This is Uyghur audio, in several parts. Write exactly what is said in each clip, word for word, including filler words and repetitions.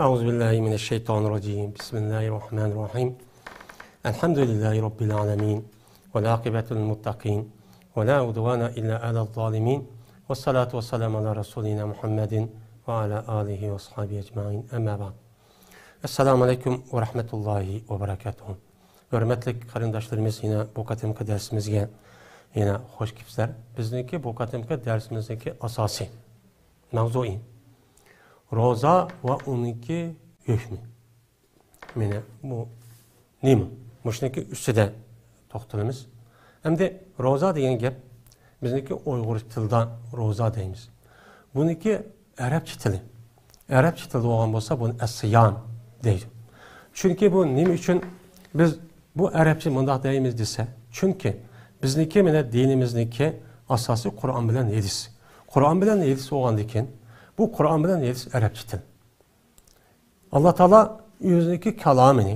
أعوذ بالله من الشيطان الرجيم. بسم الله الرحمن الرحيم. الحمد لله رب العالمين. والعاقبة للمتقين. ولا عدوان إلا على الظالمين. والصلاة والسلام على رسولنا محمد وعلى آله وأصحابه أجمعين. أما بعد. السلام عليكم ورحمة الله وبركاته. ھۆرمەتلىك قېرىنداشلىرىمىز، يەنە بۇ قېتىمقى دەرسىمىزگە يەنە خوش كېلىپسىلەر. بىزنىڭكى بۇ قېتىمقى دەرسىمىزنىڭكى ئاساسىي ماۋزۇيى روزا ۋە ئۇنىڭكى ھۆكمى. مانا بۇ نېمە؟ مۇشۇنىڭكى ئۈستىدە توختىلىمىز. ئەمدى روزا دېگەن گەپ، بىزنىڭكى ئۇيغۇر تىلدا روزا دەيمىز. بۇنىڭكى ئەرەبچە تىلى. ئەرەبچە تىلدا بولغان بولسا، بۇنى ئەسسىيام دەيدۇ. چۈنكى بۇ نېمە ئۈچۈن بىز بۇ ئەرەبچە مۇنداق دەيمىز دېسە، چۈنكى بىزنىڭكى مانا دىنىمىزنىڭكى ئاساسى قۇرئان بىلەن ھەدىس. قۇرئان بىلەن ھەدىس بولغاندىكىن، بۇ قۇرئان بىلەن ھەدىس ئەرەبچە تىل. ئاللا تائالا ئۆزىنىڭكى كالامىنى،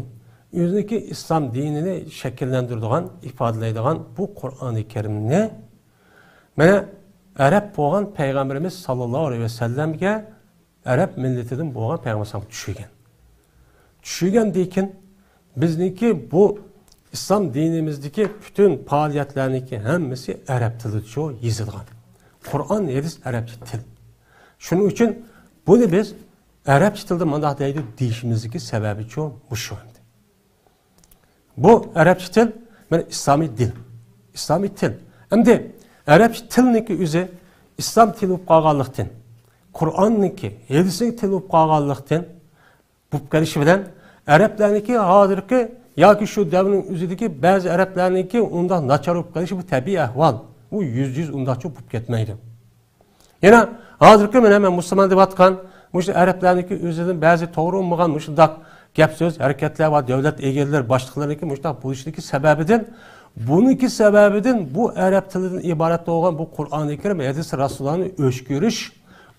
ئۆزىنىڭكى ئىسلام دىنىنى شەكىللەندۈرىدىغان، ئىپادىلەيدىغان بۇ قۇرئانى كەرىمنى مانا ئەرەب بولغان پەيغەمبىرىمىز ساللاللاھۇ ئەلەيھى ۋەسەللەمگە، ئەرەب مىللىتىدىن بولغان پەيغەمبىرىمىزگە چۈشۈرگەن. چۈشۈرگەندىن كېيىن بىزنىڭكى بۇ ئىسلام دىنىمىزدىكى پۈتۈن پائالىيەتلەرنىڭكى ھەممىسى ئەرەب تىلىدىچۇ يېزىلغان. قۇرئان، ھەدىس ئەرەبچە تىل. شۇنىڭ ئۈچۈن بۇنى بىز ئەرەبچە تىلدا مۇنداق دەيدۇ دېيىشىمىزدىكى سەۋەبىچۇ مۇشۇ ئەمدى. بۇ ئەرەبچە تىل، مانا ئىسلامىي دىن، ئىسلامىي تىل. ئەمدى ئەرەبچە تىلنىڭكى ئۆزى ئىسلام تىلى بولۇپ قالغانلىقتىن، قۇرئاننىڭكى، ھەدىسنىڭ تىلى بولۇپ قالغانلىقتىن، بولۇپ قېلىشى بىلەن، ئەرەبلەرنىڭكى ھازىرقى ياكى شۇ دەۋرنىڭ ئۆزىدىكى بەزى ئەرەبلەرنىڭكى ئۇنداق ناچار بولۇپ قېلىشى بۇ تەبىئىي ئەھۋال. ئۇ يۈزدە يۈز ئۇنداقچە بولۇپ كەتمەيدۇ. يەنە ھازىرقى مانا مەن مۇسۇلمان دەۋاتقان مۇشۇ ئەرەبلەرنىڭكى ئۆزىدىن بەزى توغرا بولمىغان مۇشۇنداق گەپ سۆز، ھەرىكەتلەر ۋە دۆلەت ئىگىلىرى، باشلىقلىرىنىڭكى مۇشۇنداق بولۇشىدىكى سەۋەبىدىن، بۇنىڭكى سەۋەبىدىن بۇ ئەرەب تىلىدىن ئىبارەت بولغان بۇ قۇرئانى كەرىم، ھەدىس رەسۇلۇللانى ئۆچ كۆرۈش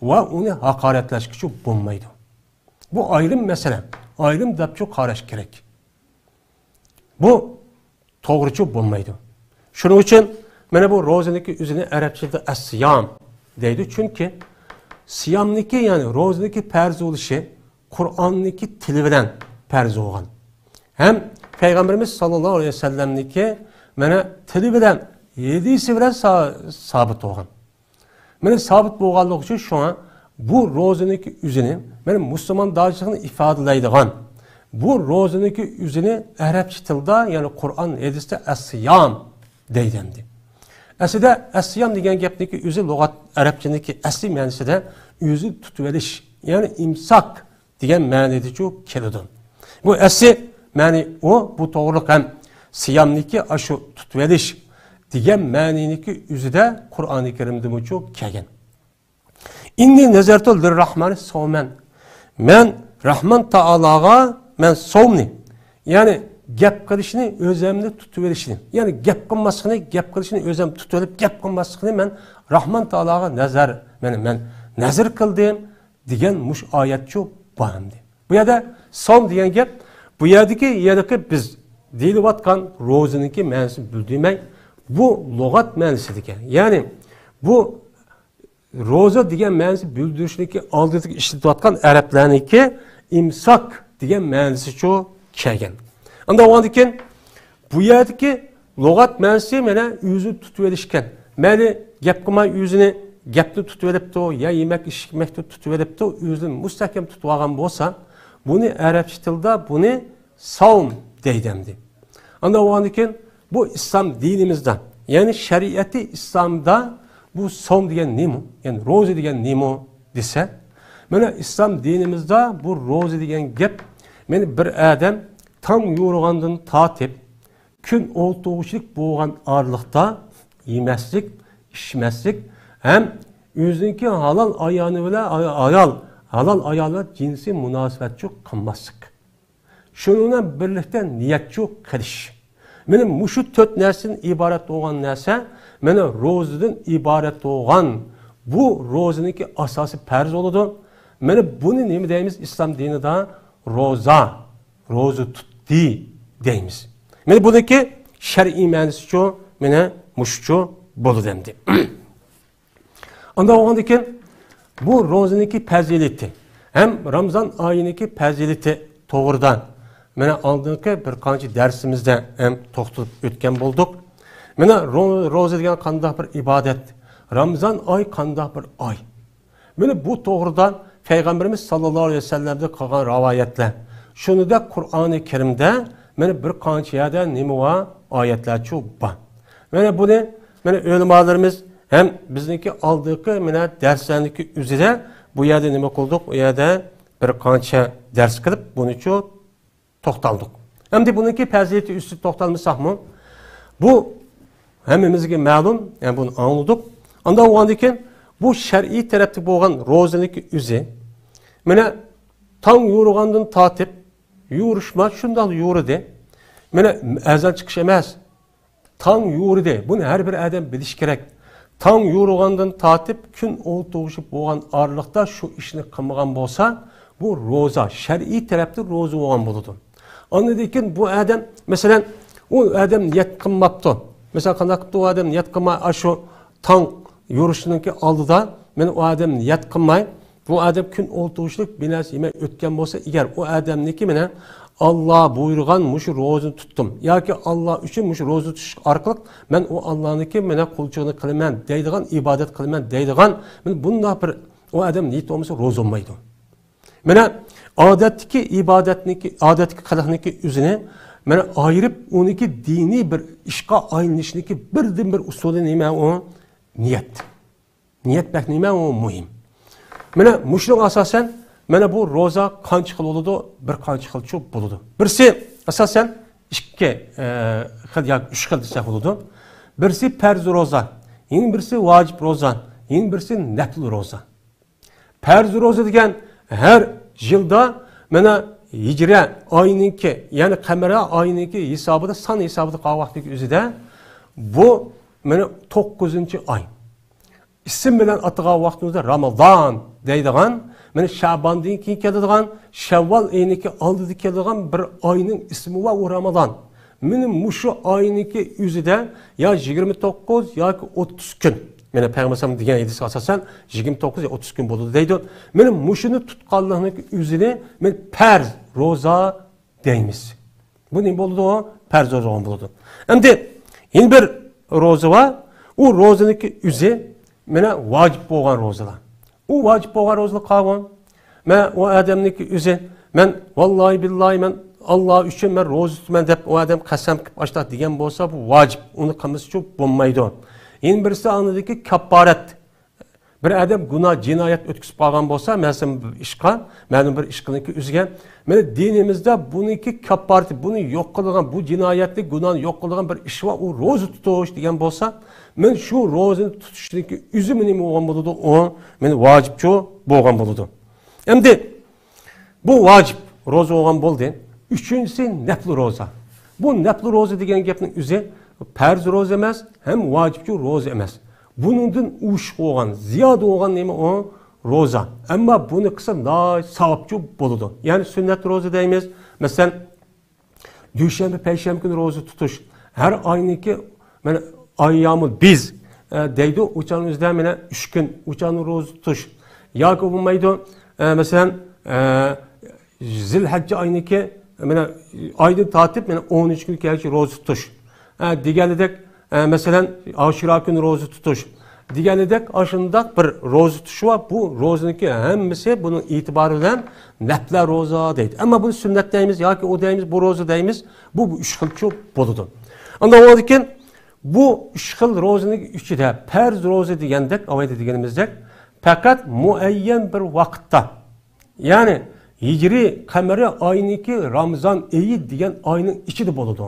ۋە ئۇنى ھاقارەتلەشكىچۇ بولمايدۇ. بۇ ئايرىم مەسىلە، ئايرىم دەپچۇ قاراش كېرەك. بۇ توغرىچۇ بولمايدۇ. شۇنىڭ ئۈچۈن مانا بۇ روزىنىڭكى ئۆزىنى ئەرەبچىدە ئەسسىيام دەيدۇ. چۈنكى سىيامنىڭكى، يەنى روزىنىڭكى پەرز بولۇشى قۇرئاننىڭكى تىلى بىلەن پەرز بولغان. ھەم پەيغەمبىرىمىز ساللاللاھۇ ئەلەيھى ۋەسەللەمنىڭكى مانا تىلى بىلەن، ھەدىسى بىلەن سا-، سابىت بولغان. مانا سابىت بولغانلىقى ئۈچۈن شۇڭا بۇ روزىنىڭكى ئۆزىنى، مانا مۇسۇلماندارچىلىقنى ئىپادىلەيدىغان، بۇ روزىنىڭكى ئۆزىنى ئەرەبچە تىلدا، يەنى قۇرئان، ھەدىستە ئەسسىيام دەيدۇ ئەمدى. ئەسلىدە ئەسسىيام دېگەن گەپنىڭكى ئۆزى لۇغەت ئەرەبچىنىڭكى ئەسلى مەنىسىدە ئۆزى تۇتۇۋېلىش، يەنى ئىمساك دېگەن مەنىدىچۇ كېلىدۇ. بۇ ئەسلى مەنى ئۇ، بۇ توغرىلىق ھەم سىيامنىكى ئاشۇ تۇتۇۋېلىش دېگەن مەنىنىكى ئۆزىدە قۇرئانى كەرىمدىمۇچۇ كەلگەن. «ئىننى نەزەرتۇ لىررەھمانى سومەن.» مەن رەھمان تائالاغا مەن سومنى، يەنى گەپ قىلىشنى ئۆزەمنى تۇتۇۋېلىشنى، يەنى گەپ قىلماسلىقنى، گەپ قىلىشنى ئۆزەم تۇتۇۋېلىپ گەپ قىلماسلىقنى مەن رەھمان تائالاغا نەزەر، مەن، مەن نەزىر قىلدىم. دېگەن مۇشۇ ئايەتچۇ بار ئەمدى. بۇ يەردە سوم دېگەن گەپ، بۇ يەردىكى ھېلىقى بىز دېيىلىۋاتقان روزىنىڭكى مەنىسىنى بىلدۈرمەي، بۇ لۇغەت مەنىسىدىكى، يەنى بۇ روزا دېگەن مەنىسى بىلدۈرۈشنىڭكى ئالدىدىكى ئىشلىتىۋاتقان ئەرەبلەرنىڭكى ئىمساك دېگەن مەنىسىچۇ كەلگەن. ئاندىن ئۇنىڭدىن كېيىن بۇ يەردىكى لۇغەت مەنىسى مانا ئۆزىنى تۇتۇۋېلىشكەن. مەيلى گەپ قىلماي ئۆزىنى، گەپنى تۇتۇۋېلىپتۇ، يا يېمەك ئىچمەكنى تۇتۇۋېلىپتۇ، ئۆزىنى مۇستەھكەم تۇتۇۋالغان بولسا، بۇنى ئەرەبچە تىلدا بۇنى ساۋم دەيدۇ ئەمدى. ئاندىن ئۇنىڭدىن كېيىن بۇ ئىسلام دىنىمىزدا، يەنى شەرىئەتى ئىسلامدا بۇ سوم دېگەن نېمە؟ يەنى روزا دېگەن نېمە دېسە، مانا ئىسلام دىنىمىزدا بۇ روزا دېگەن گەپ، مانا بىر ئادەم تاڭ يورۇغاندىن تارتىپ كۈن ئولتۇرغۇچىلىك بولغان ئارىلىقتا يېمەسلىك، ئىچمەسلىك ھەم ئۆزىنىڭكى ھالال ئايالى بىلەن، ئايال، ھالال ئايالى بىلەن جىنسىي مۇناسىۋەتچۇ قىلماسلىق. شۇنىڭ بىلەن بىرلىكتە نىيەتچۇ قىلىش. مانا مۇشۇ تۆت نەرسىدىن ئىبارەت بولغان نەرسە، مانا روزىدىن ئىبارەت بولغان بۇ روزىنىڭكى ئاساسىي پەرز بولىدۇ. مانا بۇنى نېمە دەيمىز؟ ئىسلام دىنىدا روزا، روزا تۇتتى دەيمىز. مانا بۇنىڭكى شەرئىي مەنىسىچۇ، مانا مۇشۇچۇ بولىدۇ ئەمدى. ئاندىن بولغاندىن كېيىن بۇ روزىنىڭكى پەزىلىتى ھەم رامزان ئايىنىڭكى پەزىلىتى توغرىدا مانا ئالدىنقى بىر قانچە دەرسىمىزدە ھەم توختىلىپ ئۆتكەن بولدۇق. مانا رو-، روزا دېگەن قانداق بىر ئىبادەت، رامزان ئاي قانداق بىر ئاي. مانا بۇ توغرىدا پەيغەمبىرىمىز ساللاللاھۇ ئەلەيھى ۋەسەللەمدىن قىلغان رىۋايەتلەر، شۇنىڭدەك قۇرئانى كەرىمدە مانا بىر قانچە يەردە نېمە بار؟ ئايەتلەرچۇ بار. مانا بۇنى مانا ئۆلىمالىرىمىز ھەم بىزنىڭكى ئالدىنقى مانا دەرسلەرنىڭكى ئۆزىدە بۇ يەردە نېمە قىلدۇق؟ ئۇ يەردە بىر قانچە دەرس قىلىپ، بۇنىچۇ توختالدۇق. ئەمدى بۇنىڭكى پەزىلىتى ئۈستىدە توختالمىساقمۇ، بۇ ھەممىمىزگە مەلۇم، يەنى بۇنى ئاڭلىدۇق. ئاندىن بولغاندىن كېيىن بۇ شەرئىي تەرەپتە بولغان روزىنىڭكى ئۆزى، مانا تاڭ يورۇغاندىن تارتىپ يورۇشما شۇنداق يورۇدى. مانا ئەزان چىقىش ئەمەس، تاڭ يورۇدى. بۇنى ھەر بىر ئادەم بىلىشى كېرەك. تاڭ يورۇغاندىن تارتىپ كۈن ئولتۇرغۇچە بولغان ئارىلىقتا شۇ ئىشنى قىلمىغان بولسا، بۇ روزا، شەرئىي تەرەپتىن روزا بولغان بولىدۇ. ئاندىن كېيىن بۇ ئادەم، مەسىلەن، ئۇ ئادەم نىيەت قىلماپتۇ. مەسىلەن، قانداق قىپتۇ ئۇ ئادەم؟ نىيەت قىلماي، ئاشۇ تاڭ يورۇشنىڭكى ئالدىدا، مەن ئۇ ئادەم نىيەت قىلماي، بۇ ئادەم كۈن ئولتۇرۇشلۇق بىر نەرسە يېمەي ئۆتكەن بولسا، ئەگەر ئۇ ئادەمنىڭكى مانا ئاللا بۇيرۇغان مۇشۇ روزىنى تۇتتۇم ياكى ئاللا ئۈچۈن مۇشۇ روزا تۇتۇش ئارقىلىق مەن ئۇ ئاللانىڭكى مانا قۇلچىلىقىنى قىلىمەن دەيدىغان، ئىبادەت قىلىمەن دەيدىغان، مانا بۇنداق بىر ئۇ ئادەم نىيىتى بولمىسا روزا بولمايدۇ. مانا ئادەتتىكى ئىبادەتنىڭكى، ئادەتتىكى قىلىقنىڭكى ئۆزىنى مانا ئايرىپ، ئۇنىڭكى دىنىي بىر ئىشقا ئايلىنىشنىڭكى بىردىنبىر ئۇسۇلى نېمە؟ ئۇ نىيەت. نىيەت بەك نېمە ئۇ مۇھىم. مانا مۇشۇنىڭغا ئاساسەن، مانا بۇ روزا قانچە خىل بولىدۇ؟ بىر قانچە خىلچۇ بولىدۇ. بىرسى ئاساسەن ئىككى، ئە، خىل ياكى ئۈچ خىل دېسەك بولىدۇ. بىرسى پەرز روزا، يەنە بىرسى ۋاجىپ روزا، يەنە بىرسى نەپلى روزا. پەرز روزا دېگەن ھەر يىلدا مانا ھىجرە ئاينىڭكى، يەنى قەمەرە ئاينىڭكى ھېسابىدا، سان ھېسابىدا قالغان ۋاقتىدىكى ئۆزىدە بۇ مانا توققۇزىنچى ئاي. ئىسىم بىلەن ئاتىغان ۋاقتىمىزدا رامازان دەيدىغان، مانا شەباندىن كېيىن كېلىدىغان، شەۋۋال ئېيىنىڭكى ئالدىدا كېلىدىغان بىر ئاينىڭ ئىسمى بار، ئۇ رامازان. مانا مۇشۇ ئاينىڭكى ئۆزىدە يا يىگىرمە توققۇز ياكى ئوتتۇز كۈن. مانا پەيغەمبەر دېگەن ھەدىسكە ئاساسەن يىگىرمە توققۇز يا ئوتتۇز كۈن بولىدۇ دەيدۇ. مانا مۇشۇنى تۇتقانلىقنىڭ ئۆزىنى مانا پەرز روزا دەيمىز. بۇ نېمە بولىدۇ؟ پەرز روزا بولىدۇ. ئەمدى يەنە بىر روزا بار. ئۇ روزىنىڭكى ئۆزى مانا ۋاجىپ بولغان روزىلار. ئۇ ۋاجىپ بولغان روزىلار قاۋۇ. مەن ئۇ ئادەمنىڭكى ئۆزى، مەن ۋاللاھى بىللاھى مەن ئاللا ئۈچۈن مەن روزا تۇتىمەن دەپ ئۇ ئادەم قەسەم قىلىپ ئاشتاق دېگەن بولسا، بۇ ۋاجىپ. ئۇنى قىلمىسىچۇ بولمايدۇ. يەنە بىرسى ئاندىكى كاپپارەت. بىر ئادەم گۇناھ، جىنايەت ئۆتكۈزۈپ قالغان بولسا، مەسىلەن، بىر ئىشقا، مەلۇم بىر ئىشقىنىڭكى ئۆزىگە، مانا دىنىمىزدا بۇنىڭكى كاپپارىتى، بۇنى يوق قىلىدىغان، بۇ جىنايەتنى، گۇناھنى يوق قىلىدىغان بىر ئىش بار، ئۇ روزا تۇتۇش دېگەن بولسا، مانا شۇ روزىنى تۇتۇشنىڭكى ئۆزى نېمە بولغان بولىدۇ؟ ئۇ مانا ۋاجىپچۇ بولغان بولىدۇ. ئەمدى بۇ ۋاجىپ روزا بولغان بولدى. ئۈچىنچىسى نەپلى روزا. بۇ نەپلى روزا دېگەن گەپنىڭ ئۆزى پەرز روزا ئەمەس، ھەم ۋاجىپچۇ روزا ئەمەس. بۇنىڭدىن ئوشۇق بولغان، زىيادە بولغان نېمە ئۇ؟ روزا. ئەمما بۇنى قىلسا ناھايىتى ساۋابچۇ بولىدۇ. يەنى سۈننەت روزا دەيمىز. مەسىلەن، دۈشەنبە، پەيشەنبە كۈنى روزا تۇتۇش. ھەر ئاينىڭكى، مانا، ئەييامۇل بىز، ئە، دەيدۇ. ئۇچان ئۆزىدە، مانا، ئۈچ كۈن ئۇچان روزا تۇتۇش. ياكى بولمايدۇ، ئە، مەسىلەن، ئە، زىلھەججە ئاينىڭكى، مانا، ئايدىن تارتىپ، مانا، ئون ئۈچ كۈنگىچە روزا تۇتۇش. ئە، دېگەنىدەك، ئە، مەسىلەن، ئاشۇرا كۈنى روزا تۇتۇش. دېگەنىدەك، ئاشۇنداق بىر روزا تۇتۇش بار. بۇ روزىنىڭكى ھەممىسى بۇنىڭ ئېتىبارى بىلەن نەپلە روزا دەيدۇ. ئەمما بۇنى سۈننەت دەيمىز ياكى ئۇ دەيمىز، بۇ روزا دەيمىز، بۇ، بۇ ئۈچ خىلچۇ بولىدۇ. ئاندىن بولغاندىن كېيىن بۇ ئۈچ خىل روزىنىڭ ئىچىدە پەرز روزا دېگەندەك، ئاۋايدا دېگىنىمىزدەك، پەقەت مۇئەييەن بىر ۋاقىتتا، يەنى ھىجرىي قەمەرىي ئاينىڭكى رامىزان ئېيى دېگەن ئاينىڭ ئىچىدە بولىدۇ.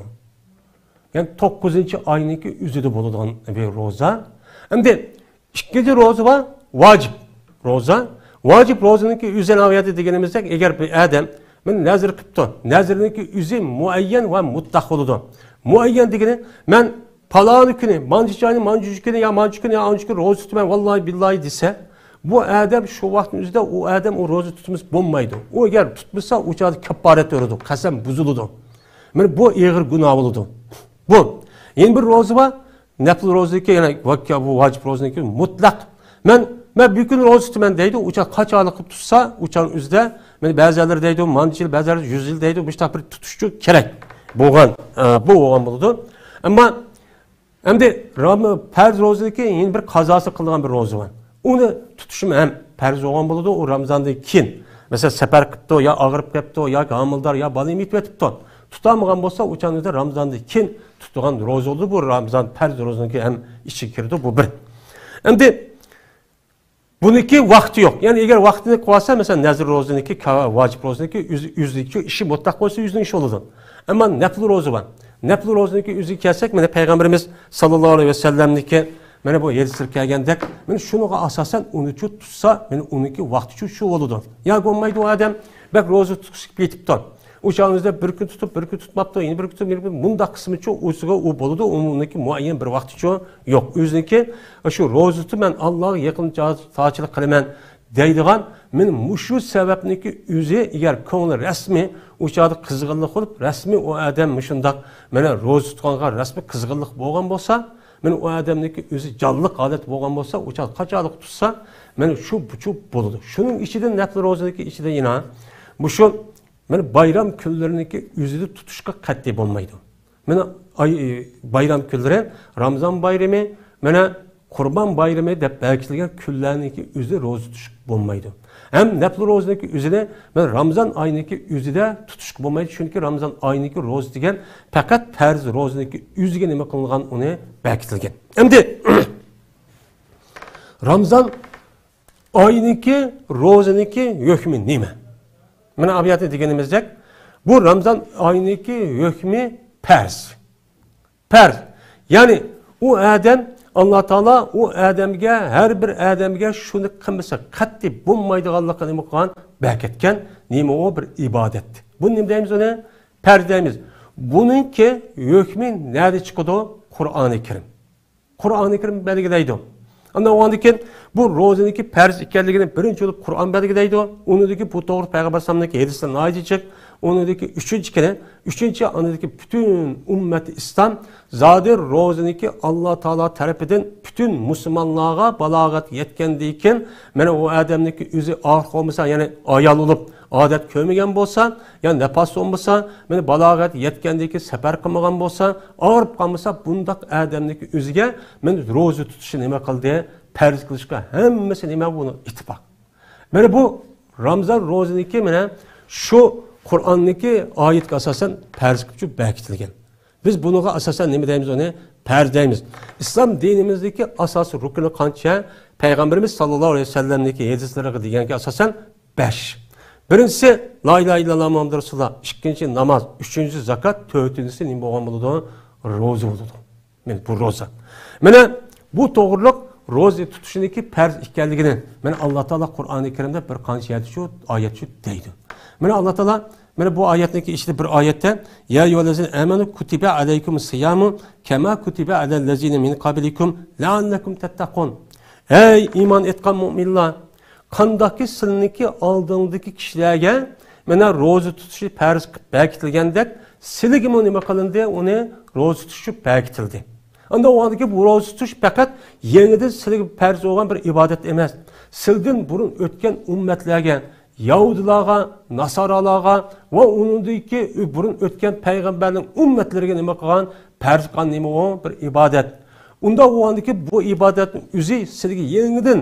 يەنى توققۇزىنچى ئاينىڭكى ئۆزىدە بولىدىغان بىر روزا. ئەمدى ئىككىنچى روزا بار، ۋاجىپ روزا. ۋاجىپ روزىنىڭكى ئۆزى ئاۋايدا دېگىنىمىزدەك، ئەگەر بىر ئادەم مەن نەزىر قىپتۇ، نەزىرنىڭكى ئۆزى مۇئەييەن ۋە مۇتلەق بولىدۇ. مۇئەييەن دېگىنى، مەن پالانى كۈنى، مانچە ئاينىڭ مانچە كۈنى يا مانچە كۈنى يا ئانچە كۈنى روزا تۇتىمەن، ۋاللاھى بىللاھى دېسە، بۇ ئادەم شۇ ۋاقىتنىڭ ئۆزىدە ئۇ ئادەم ئۇ روزا تۇتمىسا بولمايدۇ. ئۇ ئەگەر تۇتمىسا، ئۇ چاغدا كاپپارەت بېرىدۇ، قەسەم بۇزۇلىدۇ. مانا بۇ ئېغىر گۇناھ بولىدۇ. بۇ يەنە بىر روزا بار، نەپلى روزىنىڭكى، يەنى ۋاككا بۇ ۋاجىپ روزىنىڭكى مۇتلەق. مەن مەن بۈگۈن روزا تۇتىمەن دەيدۇ، ئۇ چاغ قاچانلىق قىلىپ تۇتسا، ئۇ چاغ ئۆزىدە، مەن بەزىلەر دەيدۇ، مانچە يىل، بەزىلەر يۈز يىل دەيدۇ، مۇشۇنداق بىر تۇتۇشچۇ كېرەك بولغان، ئە، بۇ بولغان بولىدۇ. ئەمما ئەمدى رام-، پەرز روزىنىڭكى يەنە بىر قازاسى قىلىنغان بىر روزا بار. ئۇنى تۇتۇشمۇ ھەم پەرز بولغان بولىدۇ، ئۇ رامزاندىن كېيىن. مەسىلەن، سەپەر قىپتۇ، يا ئاغرىپ قېپتۇ، يا ھامىلىدار، يا بالا ئېمىتىۋېتىپتۇ. تۇتالمىغان بولسا، ئۇ چاغدا رامزاندىن كېيىن تۇتىدىغان روزا بولىدۇ. بۇ رامزان پەرز روزىنىڭكى ھەم ئىچىگە كىرىدۇ، بۇ بىر. ئەمدى بۇنىڭكى ۋاقتى يوق. يەنى ئەگەر ۋاقتىنى قىلىۋالسا، مەسىلەن، نەزىر روزىنىڭكى، كا-، ۋاجىپ روزىنىڭكى ئۆزى، ئۆزىنىڭكى ئىشى مۇتلەق بولسا، ئۆزىنىڭ ئىشى بولىدۇ. ئەمما نەپلى روزا بار. نەپلى روزىنىڭكى ئۆزىگە كەلسەك، مانا پەيغەمبىرىمىز ساللاللاھۇ ئەلەيھى ۋەسەللەمنىڭكى، مانا بۇ ھەدىسلەر كەلگەندەك، مانا شۇنىڭغا ئاساسەن ئۇنى شۇ تۇتسا، مانا ئۇنىڭكى ۋاقتى شۇ، شۇ بولىدۇ. يا بولمايدۇ ئۇ ئادەم، بەك روزا تۇتقۇسى كېلىپ كېتىپتۇ. ئۇ چاغىمىزدا بىر كۈن تۇتۇپ، بىر كۈن تۇتماپتۇ، يەنە بىر كۈن تۇتۇپ، يەنە بىر كۈن، مۇنداق قىسمىچۇ ئۆزىگە ئۇ بولىدۇ، ئۇنىڭكى مۇئەييەن بىر ۋاقتىچۇ يوق. ئۆزىنىڭكى شۇ روزا تۇتۇپ، مەن ئاللاغا يېقىن جا-، تاچىلىق قىلىمەن دەيدىغان، مانا مۇشۇ سەۋەبنىڭكى ئۆزى، ئەگەر كۆڭلى رەسمىي، ئۇ چاغدا قىزغىنلىق بولۇپ، رەسمىي ئۇ ئادەم مۇشۇنداق، مانا روزا تۇتقانغا رەسمىي قىزغىنلىق بولغان بولسا، مانا ئۇ ئادەمنىڭكى ئۆزى جانلىق ھالەت بولغان بولسا، ئۇ چاغدا قاچانلىق تۇتسا، مانا شۇ، بۇچۇ بولىدۇ. شۇنىڭ ئىچىدىن نەپلى روزىنىڭكى ئىچىدە يەنە مۇشۇ مانا بايرام كۈنلىرىنىڭكى ئۆزىدە تۇتۇشقا قەتئىي بولمايدۇ. مانا ئاي، بايرام كۈنلىرى، رامزان بايرىمى، مانا قۇربان بايرىمى دەپ بەكىتىلگەن كۈنلەرنىڭكى ئۆزىدە روزا تۇتۇشقا بولمايدۇ. ھەم نەپلى روزىنىڭكى ئۆزىنى مانا رامزان ئايىنىڭكى ئۆزىدە تۇتۇشقا بولمايدۇ، چۈنكى رامزان ئايىنىڭكى روزا دېگەن پەقەت پەرز روزىنىڭكى ئۆزىگە نېمە قىلىنغان، ئۇنى بەكىتىلگەن. ئەمدى رامزان ئاينىڭكى، روزىنىڭكى ھۆكمى نېمە؟ مانا ئايەتتە دېگىنىمىزدەك، بۇ رامزان ئاينىڭكى ھۆكمى پەرز. پەرز. يەنى ئۇ ئادەم، ئاللا تائالا ئۇ ئادەمگە، ھەر بىر ئادەمگە شۇنى قىلمىسا قەتئىي بولمايدىغانلىقىنى نېمە قىلغان؟ بەكىتكەن. نېمە ئۇ؟ بىر ئىبادەت. بۇ نېمە دەيمىز ئۇنى؟ پەرز دەيمىز. بۇنىڭكى ھۆكمى نەدە چىقىدۇ؟ قۇرئانى كەرىم. قۇرئانى كەرىم بەلگىلەيدۇ. ئاندىن ئۇنىڭدىن كېيىن بۇ روزىنىڭكى پەرز ئىكەنلىكىنى بىرىنچى بولۇپ قۇرئان بەلگىلەيدۇ. ئۇنىڭدىن كېيىن بۇ توغرا پەيغەمبەر ئەلەيھىسسالامنىڭكى ھەدىسلىرى ناھايىتى جىق. ئۇنىڭدىن كېيىن ئۈچىنچى كېلى، ئۈچىنچى، ئاندىن كېيىن پۈتۈن ئۈممەت ئىسلام زادى روزىنىڭكى ئاللا تائالا تەرىپىدىن پۈتۈن مۇسۇلمانلارغا بالاغەت يەتكەندىن كېيىن، مانا ئۇ ئادەمنىڭكى ئۆزى ئاغرىق بولمىسا، يەنى ئايال بولۇپ، ئادەت كۆرمىگەن بولسا، يا نەپەس بولمىسا، مانا بالاغەت يەتكەندىن كېيىن سەپەر قىلمىغان بولسا، ئاغرىپ قالمىسا، بۇنداق ئادەمنىڭكى ئۆزىگە مانا روزا تۇتۇشنى نېمە قىلدى؟ پەرز قىلىشقا ھەممىسى نېمە بۇنىڭ ئىتتىپاق. مانا بۇ رامزان روزىنىڭكى مانا شۇ قۇرئاننىڭكى ئايەتكە ئاساسەن پەرز قىلىپ بەكىتىلگەن. بىز بۇنىڭغا ئاساسەن نېمە دەيمىز ئۇنى؟ پەرز دەيمىز. ئىسلام دىنىمىزدىكى ئاساسىي رۇكنى قانچە؟ پەيغەمبىرىمىز ساللاللاھۇ ئەلەيھى ۋەسەللەمنىڭكى ھەدىسلىرىگە دېگەنگە ئاساسەن بەش. بىرىنچىسى، لا ئىلاھە ئىللاللا مۇھەممەدۇر رەسۇلۇللا. ئىككىنچى، ناماز. ئۈچىنچىسى، زاكات. تۆتىنچىسى نېمە بولغان بولىدۇ؟ روزا بولىدۇ. مانا بۇ روزا. مانا بۇ توغرىلىق روزا تۇتۇشنىڭكى پەرز ئىكەنلىكىنى، مانا، ئاللا تائالا قۇرئانى كەرىمدە بىر قانچە يەردە شۇ ئايەت شۇ دەيدۇ. مانا، ئاللا تائالا، مانا بۇ ئايەتنىڭكى ئىچىدە بىر ئايەتتە، يا ئەييۇھەللەزىنە ئامەنۇ كۇتىبە ئەلەيكۇمۇس سىيامۇ كەما كۇتىبە ئەلەللەزىنە مىن قەبلىكۇم لەئەللەكۇم تەتتەقۇن. ئەي ئىمان ئېيتقان مۆمىنلار، قانداقكى سىلىنىڭكى ئالدىڭدىكى كىشىلەرگە مانا روزا تۇتۇشى پەرز قىلىپ بەكىتىلگەندەك، سىلىگىمۇ نېمە قىلىندى؟ ئۇنى روزا تۇتۇشى بەكىتىلدى. ئاندىن ئۇنىڭدىكى بۇ روزا تۇتۇش پەقەت يېڭىدىن سىلىگە پەرز بولغان بىر ئىبادەت ئەمەس. سىلدىن بۇرۇن ئۆتكەن ئۈممەتلەرگە، يەھۇدىيلارغا، ناسارالارغا ۋە ئۇنىڭدىكى بۇرۇن ئۆتكەن پەيغەمبەرنىڭ ئۈممەتلىرىگە نېمە قىلغان؟ پەرز قىلغان نېمە ئۇ؟ بىر ئىبادەت. ئۇنداق بولغاندىكى بۇ ئىبادەتنىڭ ئۆزى سىلىگە يېڭىدىن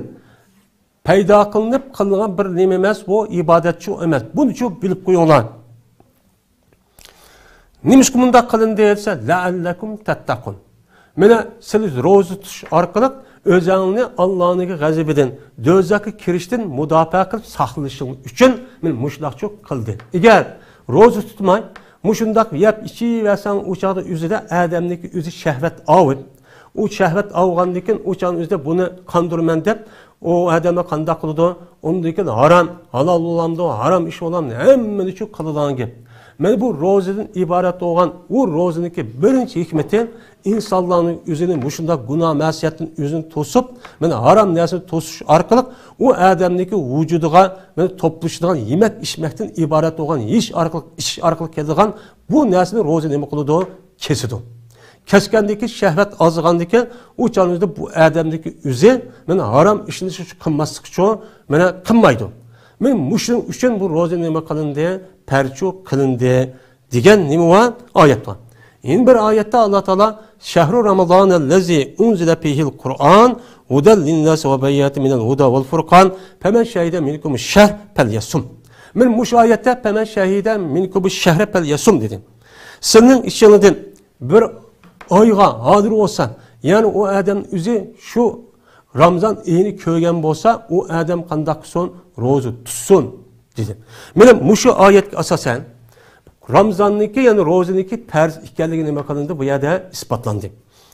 پەيدا قىلىنىپ قىلىنغان بىر نېمە ئەمەس، بۇ ئىبادەتچۇ ئەمەس. بۇنىچۇ بىلىپ قويۇڭلار. نېمىشقا مۇنداق قىلىندى دېسە، لەئەللەكۇم تەتتەقۇن. مانا سىلى روزا تۇتۇش ئارقىلىق ئۆزەڭنى ئاللانىڭ غەزىپىدىن، دوزاخقا كىرىشتىن مۇداپىئە قىلىپ ساقلىشىڭ ئۈچۈن مانا مۇشۇنداقچۇ قىلدى. ئەگەر روزا تۇتماي، مۇشۇنداق يەپ ئىچىۋەرسەڭ، ئۇ چاغدا ئۆزىدە ئادەمنىڭكى ئۆزى شەھۋەت ئاۋۇت. ئۇ شەھۋەت ئاۋغاندىن كېيىن، ئۇ چاغنىڭ ئۆزىدە بۇنى قاندۇرىمەن دەپ، ئۇ ئادەملەر قانداق قىلىدۇ؟ ئۇندىن كېيىن ھارام، ھالال بولامدۇ، ھارام ئىش بولامدۇ، ھەممىنى شۇ قىلىدىغان گەپ. مانا بۇ روزىدىن ئىبارەت بولغان، ئۇ روزىنىڭكى بىرىنچى ھېكمىتى ئىنسانلارنىڭ ئۆزىنى مۇشۇنداق گۇناھ مەسىيەتتىن ئۆزىنى توسۇپ، مانا ھارام نەرسىنى توسۇش ئارقىلىق ئۇ ئادەمنىڭكى ۋۇجۇدىغا مانا توپلىشىدىغان يېمەك ئىچمەكتىن ئىبارەت بولغان يېيىش ئارقىلىق، ئىچىش ئارقىلىق كېلىدىغان بۇ نەرسىنى روزا نېمە قىلىدۇ؟ كېسىدۇ. كەسكەندىكى شەھۋەت ئازىغاندىكى ئۇ چاغنىڭدا بۇ ئادەمدىكى ئۆزى مانا ھارام ئىشنى شۇ قىلماسلىق ئۈچۈن مانا قىلمايدۇ. مانا مۇشۇنىڭ ئۈچۈن بۇ روزا نېمە قىلىندى؟ پەرچۇ قىلىندى دېگەن نېمە بار؟ ئايەت بار. يەنە بىر ئايەتتە ئاللا تائالا شەھرۇ رامازانەللەزى ئۇنزىلە فىھىل قۇرئان ھۇدەل لىنناسى ۋە بەييىناتىن مىنەل ھۇدا ۋەل فۇرقان فەمەن شەھىدە مىنكۇمۇ شەھر پەليەسۇم. مانا مۇشۇ ئايەتتە فەمەن شەھىدە مىنكۇمۇ شەھرە پەليەسۇم دېدى. سىلىنىڭ ئىچىڭلاردىن بىر ئايغا ھازىر بولسا، يەنى ئۇ ئادەم ئۆزى شۇ رامزان ئېيىنى كۆرگەن بولسا، ئۇ ئادەم قانداق قىلسۇن؟ روزا تۇتسۇن، دېدى. مانا مۇشۇ ئايەتكە ئاساسەن، رامزاننىڭكى، يەنى روزىنىڭكى پەرز ئىكەنلىكى نېمە قىلىندى؟ بۇ يەردە ئىسپاتلاندى.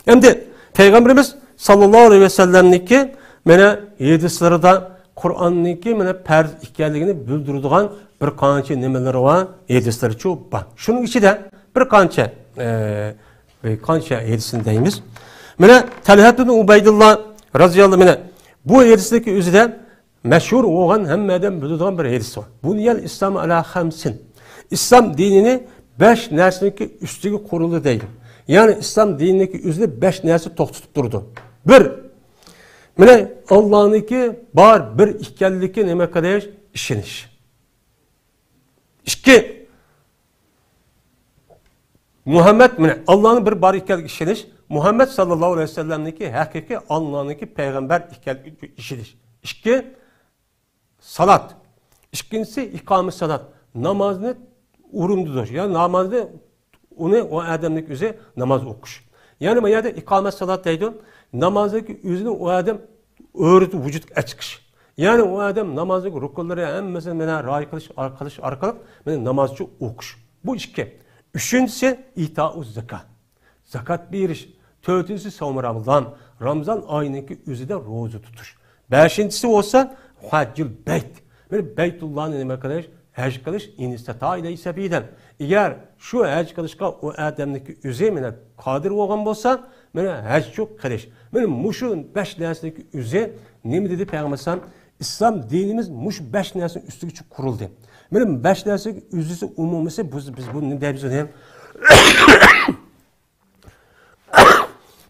ئەمدى پەيغەمبىرىمىز ساللاللاھۇ ئەلەيھى ۋەسەللەمنىڭكى مانا ھەدىسلىرىدا قۇرئاننىڭكى مانا پەرز ئىكەنلىكىنى بىلدۈرىدىغان بىر قانچە نېمىلىرى بار، ھەدىسلىرىچۇ بار. شۇنىڭ ئىچىدە بىر قانچە، ئە، بىر قانچە ھەدىسنى دەيمىز. مانا تەلھەتۇن ئۇبەيدۇللا رازىياللاھۇ، مانا بۇ ھەدىسنىڭكى ئۆزىدە مەشھۇر بولغان، ھەممە ئادەم بىلىدىغان بىر ھەدىس بار. بۇنىيەل ئىسلامۇ ئەلا خەمسىن. ئىسلام دىنىنى بەش نەرسىنىڭكى ئۈستىگە قۇرۇلدى دەيدۇ. يەنى ئىسلام دىنىنىڭكى ئۆزىنى بەش نەرسە توختىتىپ تۇرىدۇ. بىر، مانا ئاللانىڭكى بار بىر ئىكەنلىكى نېمە قىلىش؟ ئىشىنىش. ئىككى، مۇھەممەد، مانا ئاللانىڭ بىر بار ئىكەنلىكىگە ئىشىنىش، مۇھەممەد ساللاللاھۇ ئەلەيھى ۋەسەللەمنىڭكى ھەقىقىي ئاللانىڭكى پەيغەمبەر ئىكەنلىكىگە ئىشىنىش. ئىككى، سالات. ئىككىنچىسى، ئىقامە سالات. نامازنى ئورۇندىدۇش. يا نامازنى، ئۇنى، ئۇ ئادەمنىڭ ئۆزى ناماز ئوقۇش. يەنى ما يەردە ئىقامە سالات دەيدۇ. نامازنىڭ ئۆزىنى ئۇ ئادەم ئۆرىتىپ ۋۇجۇدقا ئەچىقىش. يەنى ئۇ ئادەم نامازنىڭ رۇكۇنلىرى ھەممىسىنى مانا رىئايە قىلىش، قىلىش ئارقىلىق مانا نامازچۇ ئوقۇش. بۇ ئىككى. ئۈچىنچىسى، ئىتائۇز زاكا. زاكات بېرىش. تۆتىنچىسى، سومى رامزان. رامزان ئايىنىڭكى ئۆزىدە روزا تۇتۇش. بەشىنچىسى بولسا، ھەججۇل بەيت. مانا بەيتۇللانى نېمە قىلىش؟ ھەج قىلىش، ئىن ئىستەتائە ئىلەيھى سەبىلەن. ئەگەر شۇ ھەج قىلىشقا ئۇ ئادەمنىڭكى ئۆزى مانا قادىر بولغان بولسا، مانا ھەجچۇ قىلىش. مانا مۇشۇ بەش نەرسىنىڭكى ئۆزى نېمە دېدى پەيغەمبەر ئەلەيھىسسالام؟ ئىسلام دىنىمىز مۇشۇ بەش نەرسىنىڭ ئۈستىگە قۇرۇلدى. مانا بەش نەرسىنىڭ ئۆزىسى ئومۇمىسى، بىز، بىز بۇنى نېمە دەيمىز ئۇنى؟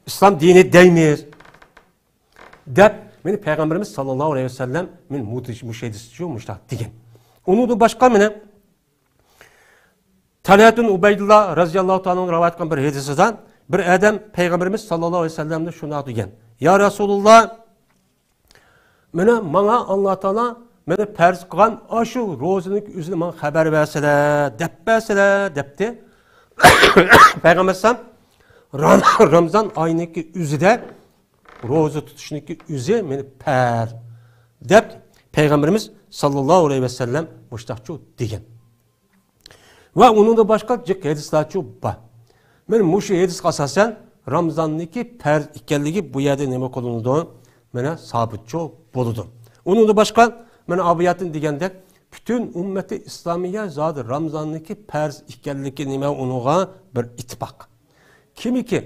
ئىسلام دىنى دەيمىز. دەپ، مانا پەيغەمبىرىمىز ساللاللاھۇ ئەلەيھى ۋەسەللەم مانا مۇ-، مۇشۇ ھەدىستىچۇ مۇشۇنداق دېگەن. ئۇنىڭدىن باشقا مانا تەلھەتۇن ئۇبەيدۇللا رازىياللاھۇ تائالا ئەنھۇ رىۋايەت قىلغان بىر ھەدىسىدە بىر ئادەم پەيغەمبىرىمىز ساللاللاھۇ ئەلەيھى ۋەسەللەمدىن شۇنداق دېگەن: يا رەسۇلۇللا، مانا ماڭا ئاللا تائالا مانا پەرز قىلغان ئاشۇ روزىنىڭ ئۆزىنى ماڭا خەۋەر بەرسىلە، دەپ بەرسىلە، دەپتى. پەيغەمبەر ئەلەيھىسسالام رام-، رامزان ئايىنىڭكى ئۆزىدە روزا تۇتۇشنىڭكى ئۆزى مانا پەرز، دەپ پەيغەمبىرىمىز ساللاللاھۇ ئەلەيھى ۋەسەللەم مۇشۇنداقچۇ دېگەن. ۋە ئۇنىڭدىن باشقا جىق ھەدىسلەرچۇ بار. مانا مۇشۇ ھەدىسكە ئاساسەن رامزاننىڭكى پەرز ئىكەنلىكى بۇ يەردە نېمە قىلىنىدۇ؟ مانا سابىتچۇ بولىدۇ. ئۇنىڭدىن باشقا مانا ئابۇياتىن دېگەندەك پۈتۈن ئۈممەتى ئىسلامىيە زادى رامزاننىڭكى پەرز ئىكەنلىكى نېمە ئۇنىڭغا بىر ئىتتىپاق. كىمكى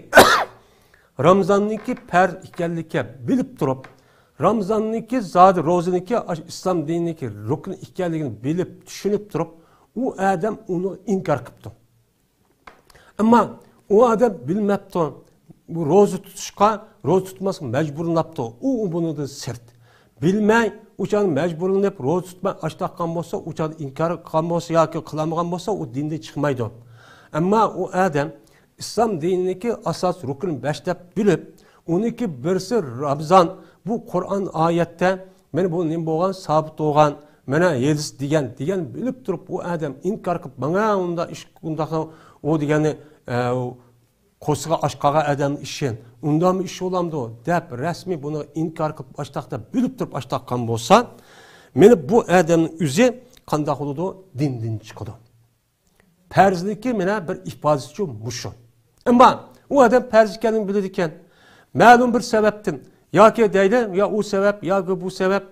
رامزاننىڭكى پەرز ئىكەنلىكى بىلىپ تۇرۇپ، رامزاننىڭكى زادى روزىنىڭكى ئاش-، ئىسلام دىنىنىڭكى رۇكنى ئىكەنلىكىنى بىلىپ، چۈشىنىپ تۇرۇپ، ئۇ ئادەم ئۇنى ئىنكار قىپتۇ. ئەمما ئۇ ئادەم بىلمەپتۇ، بۇ روزا تۇتۇشقا، روزا تۇتماسقا مەجبۇرلىنىپتۇ. ئۇ، ئۇ بۇنىڭدىن سىرت. بىلمەي، ئۇ چاغدا مەجبۇرلىنىپ روزا تۇتماي ئاچ تاققان بولسا، ئۇ چاغدا ئىنكار قىلغان بولسا ياكى قىلالمىغان بولسا، ئۇ دىندىن چىقمايدۇ. ئەمما ئۇ ئادەم ئىسلام دىنىنىڭكى ئاساس رۇكنى بەش دەپ بىلىپ، ئۇنىڭكى بىرسى رامزان، بۇ قۇرئان ئايەتتە، مانا بۇ نېمە بولغان، سابىت بولغان، مانا ھەدىس دېگەن، دېگەن بىلىپ تۇرۇپ، ئۇ ئادەم ئىنكار قىلىپ، ماڭا ئۇنداق ئىش، ئۇنداق ئۇ دېگەننى، ئە، قورسىقى ئاچ قالغان ئادەمنىڭ ئىشى، ئۇنداقمۇ ئىش بولامدۇ دەپ، رەسمىي بۇنى ئىنكار قىلىپ، ئاشتاق دەپ بىلىپ تۇرۇپ ئاشتاققان بولسا، مانا بۇ ئادەمنىڭ ئۆزى قانداق بولىدۇ؟ دىندىن چىقىدۇ. پەرزلىكى مانا بىر ئىپادىسىچۇ مۇشۇ. ئەمما ئۇ ئادەم پەرز ئىكەنلىكىنى بىلىدىكەن، مەلۇم بىر سەۋەبتىن، ياكى دەيلى، يا ئۇ سەۋەب، ياكى بۇ سەۋەب،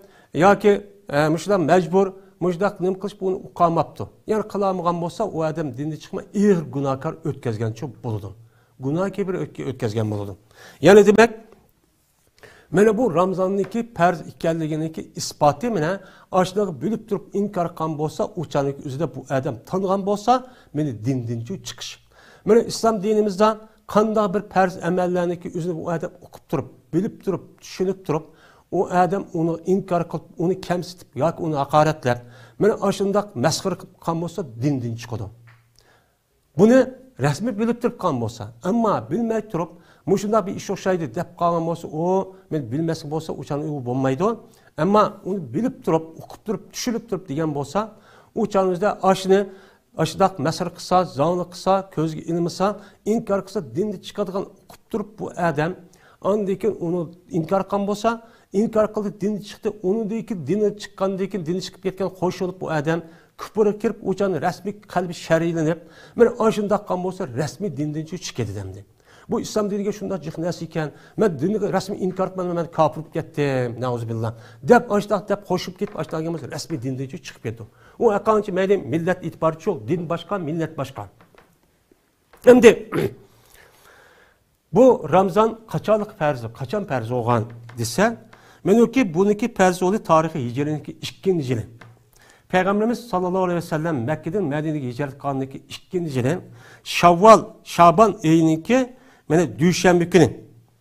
ياكى، ئە، مۇشۇنداق مەجبۇر، مۇشۇنداق نېمە قىلىش بۇنى ئۇقالماپتۇ. يەنى قىلالمىغان بولسا، ئۇ ئادەم دىندىن چىقماي ئېغىر گۇناھكار ئۆتكەزگەنچۇ بولىدۇ. گۇناھ كەبىرە ئۆتكە-، ئۆتكەزگەن بولىدۇ. يەنى دېمەك، مانا بۇ رامزاننىڭكى پەرز ئىكەنلىكىنىڭكى ئىسپاتى مانا ئاشۇنى بىلىپ تۇرۇپ ئىنكار قىلغان بولسا، ئۇ چاغنىڭكى ئۆزىدە بۇ ئادەم تانىغان بولسا، مانا دىندىنچۇ چىقىش. مانا ئىسلام دىنىمىزدا قانداق بىر پەرز ئەمەللەرنىكى ئۆزىنى ئۇ ئادەم ئۇقۇپ تۇرۇپ، بىلىپ تۇرۇپ، چۈشىنىپ تۇرۇپ، ئۇ ئادەم ئۇنى ئىنكار قىلىپ، ئۇنى كەمسىتىپ ياكى ئۇنى ھاقارەتلەپ، مانا ئاشۇنداق مەسخىرە قىلىپ قالغان بولسا، دىندىن چىقىدۇ. بۇنى رەسمىي بىلىپ تۇرۇپ قالغان بولسا، ئەمما بىلمەي تۇرۇپ، مۇشۇنداق بىر ئىش ئوخشايدۇ دەپ قالغان بولسا، ئۇ، مەن بىلمەسكە بولسا، ئۇ چاغنى ئۇ بولمايدۇ. ئەمما ئۇنى بىلىپ تۇرۇپ، ئۇقۇپ تۇرۇپ، چۈشىنىپ تۇرۇپ دېگەن بولسا، ئۇ چاغنىڭىزدا ئاشۇنى، ئاشۇنداق مەسخىرە قىلسا، زاڭلىق قىلسا، كۆزگە ئىلمىسا، ئىنكار قىلسا، دىندىن چىقىدىغان ئۇقۇپ تۇرۇپ بۇ ئادەم، ئاندىن كېيىن ئۇنى ئىنكار قىلغان بولسا، ئىنكار قىلدى، دىندىن چىقتى، ئۇنىڭدىن كېيىن دىندىن چىققاندىن كېيىن دىندىن چىقىپ كەتكەن قوشۇلۇپ بۇ ئادەم كۇپۇرغا كىرىپ، ئۇ چاغنى رەسمىي قەلبى شەرەيلىنىپ، مانا ئاشۇنداق قىلغان بولسا، رەسمىي دىندىن چىقىپ كېتىدۇ ئەمدى. بۇ ئىسلام دىنىگە شۇنداق جىق نەرسە ئىكەن، مەن دىننى رەسمىي ئىنكار قىلىمەن، مەن كاپىر بولۇپ كەتتىم، نەئۇزۇبىللا، دەپ، ئاشۇنداق دەپ قوشۇپ كېتىپ، ئاشۇنداق دېگەن بولسا، رەسمىي دىندىن چىقىپ كېتىدۇ. ئۇ ھەققانچە مەيلى مىللەت ئېتىبارى يوق، دىن باشقا، مىللەت باشقا. ئەمدى بۇ رامزان قاچانلىق پەرز، قاچان پەرز بولغان دېسە، مەلۇمكى، بۇنىڭكى پەرز بولۇشى تارىخى ھىجرىينىڭكى ئىككىنچى يىلى. پەيغەمبىرىمىز ساللاللاھۇ ئەلەيھى ۋەسەللەم مەككىدىن مەدىنىگە ھىجرەت قىلغاندىكى ئىككىنچى يىلى شاۋۋال، شابان ئېيىنىڭكى، مانا، دۈشەنبە كۈنى،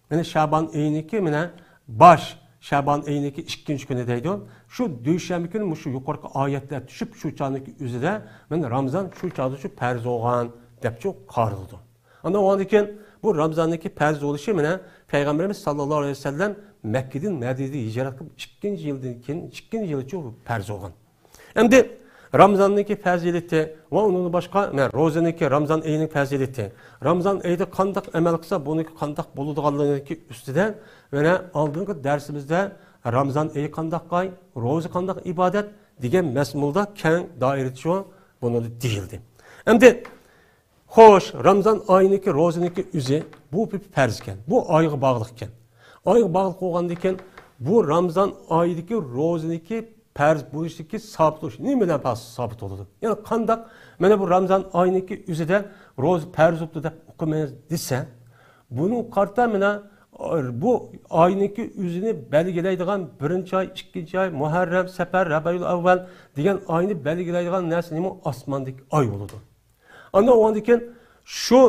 مانا، شابان ئېيىنىڭكى، مانا، باش شابان ئېيىنىڭكى ئىككىنچى كۈنى دەيدۇ. شۇ دۈشەنبە كۈنى مۇشۇ يۇقىرىقى ئايەتلەر چۈشۈپ، شۇ چاغدىكى ئۆزىدە، مانا، رامزان شۇ چاغدا شۇ پەرز بولغان دەپچۇ قارىلىدۇ. ئاندىن ئاندىن كېيىن بۇ رامزاننىڭكى پەرز بولۇشى، مانا، پەيغەمبىرىمىز ساللاللاھۇ ئەلەيھى ۋەسەللەم مەككىدىن مەدىنىگە ھىجرەت قىلىپ ئىككىنچى يىلدىن كېيىن، ئىككىنچى يىلىچۇ پەرز بولغان. ئەمدى رامزاننىڭكى پەزىلىتى ۋە ئۇنىڭدىن باشقا، مانا، روزىنىڭكى، رامزان ئېيىنىڭ پەزىلىتى، رامزان ئېيىدا قانداق ئەمەل قىلسا، بۇنىڭكى قانداق بولىدىغانلىقىنىڭكى ئۈستىدە، مانا، ئالدىنقى دەرسىمىزدە رامزان ئېيى قانداق ئاي، روزا قانداق ئىبادەت دېگەن مەزمۇندا كەڭ دائىرىدىچۇ بۇنىڭدا دېيىلدى. ئەمدى خوش، رامزان ئايىنىڭكى، روزىنىڭكى ئۆزى، بۇ بىر پەرز ئىكەن. بۇ ئايغا باغلىق ئىكەن. ئايغا باغلىق بولغاندىن كېيىن، بۇ رامزان ئايىدىكى روزىنىڭكى پەرز بولۇشىدىكى سابىت بولۇشى نېمە بىلەن پەرز سابىت بولىدۇ؟ يەنى قانداق، مانا بۇ رامزان ئايىنىڭكى ئۆزىدە روزا پەرز بوپتۇ دەپ ئوقۇيمىز دېسە، بۇنىڭغا قارىتا مانا بۇ ئاينىڭكى ئۆزىنى بەلگىلەيدىغان بىرىنچى ئاي، ئىككىنچى ئاي، مۇھەررەم، سەپەر، رەبىئۇل ئەۋۋەل دېگەن ئاينى بەلگىلەيدىغان نەرسە نېمە؟ ئاسماندىكى ئاي بولىدۇ. ئاندىن ئۇنىڭدىن كېيىن شۇ،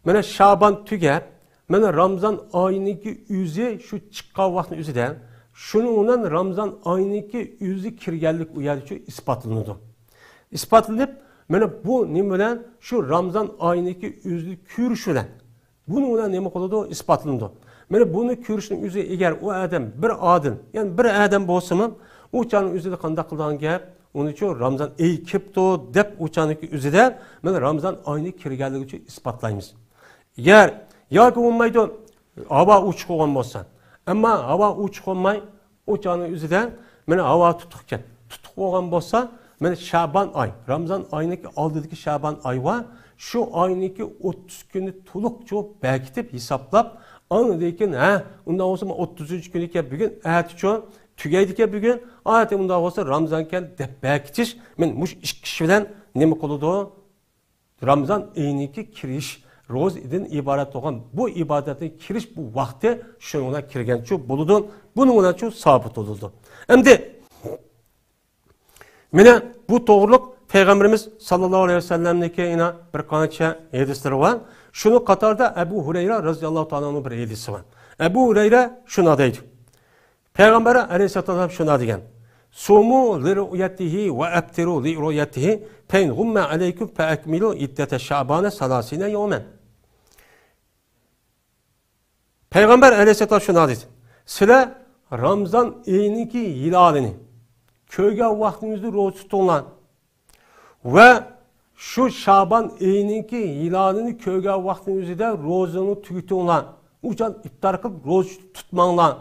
مانا، شابان تۈگەپ، مانا، رامزان ئايىنىڭكى ئۆزى شۇ چىققان ۋاقىتنىڭ ئۆزىدە، شۇنىڭ بىلەن رامزان ئايىنىڭكى ئۆزى كىرگەنلىك ئۇ يەردىچۇ ئىسپاتلىنىدۇ. ئىسپاتلىنىپ، مانا، بۇ نېمە بىلەن؟ شۇ رامزان ئايىنىڭكى ئۆزىنى كۆرۈش بىلەن. بۇنىڭ بىلەن نېمە قىلىدۇ؟ ئىسپاتلىنىدۇ. مانا بۇنى كۆرۈشنىڭ ئۆزى، ئەگەر ئۇ ئادەم بىر ئادىل، يەنى بىر ئادەم بولسىمۇ، ئۇ چاغنىڭ ئۆزىدە قانداق قىلىدىغان گەپ؟ ئۇنىچۇ رامزان ئېيى كېلىپتۇ دەپ، ئۇ چاغنىڭكى ئۆزىدە مانا رامزان ئايىنى كىرگەنلىكىچۇ ئىسپاتلايمىز. ئەگەر ياكى بولمايدۇ، ھاۋا ئوچۇق بولغان بولسا. ئەمما ھاۋا ئوچۇق بولماي، ئۇ چاغنىڭ ئۆزىدە مانا ھاۋا تۇتۇقكەن. تۇتۇق بولغان بولسا، مانا شابان ئاي، رامزان ئاينىڭكى ئالدىدىكى شابان ئاي بار، شۇ ئاينىڭكى ئوتتۇز كۈنى تولۇقچۇ بەكىتىپ ھېسابلاپ، ئاندىن كېيىن، ھە، ئۇنداق بولسا، مانا ئوتتۇزىنچى كۈنى ئىكەن، بۈگۈن ئەتىچۇ تۈگەيدىكەن بۈگۈن، ئەتە ئۇنداق بولسا رامزانكەن دەپ بەكىتىش، مانا مۇشۇ ئىككى ئىش بىلەن نېمە قىلىدۇ؟ رامزان ئېيىنىڭكى كىرىش، روزىدىن ئىبارەت بولغان بۇ ئىبادەتنىڭ كىرىش بۇ ۋاقتى شۇنىڭ بىلەن كىرگەنچۇ بولىدۇ، بۇنىڭ بىلەنچۇ سابىت بولىدۇ. ئەمدى مانا بۇ توغرۇلۇق پەيغەمبىرىمىز ساللاللاھۇ ئەلەيھى ۋەسەللەمنىڭكى يەنە بىر قانچە ھەدىسلىرى بار. شۇنىڭ قاتارىدا ئەبۇ ھۇرەيرە رەزىياللاھۇ تائالا ئەنھۇ بىر ھەدىسى بار. ئەبۇ ھۇرەيرە شۇنداق دەيدۇ. پەيغەمبەر ئەلەيھىسسالام شۇنداق دېگەن، سۇمۇ لىرۇئيەتىھى ۋە ئەپتىرۇ لىرۇئيەتىھى، فەئىن غۇممە ئەلەيكۇم فەئەكمىلۇ ئىددەتە شەئبانە سەلاسىنە يەۋمەن. پەيغەمبەر ئەلەيھىسسالام شۇنداق دېدى، سىلەر رامزان ئېيىنىڭكى ھىلالىنى كۆرگەن ۋاقتىڭىزدا روزا تۇتۇڭلار. ۋە شۇ شابان ئېيىنىڭكى ھىلالىنى كۆرگەن ۋاقتىنىڭ ئۆزىدە روزىنى تۈگىتىڭلار. ئۇ چاغ ئىپتار قىلىپ روزا تۇتماڭلار،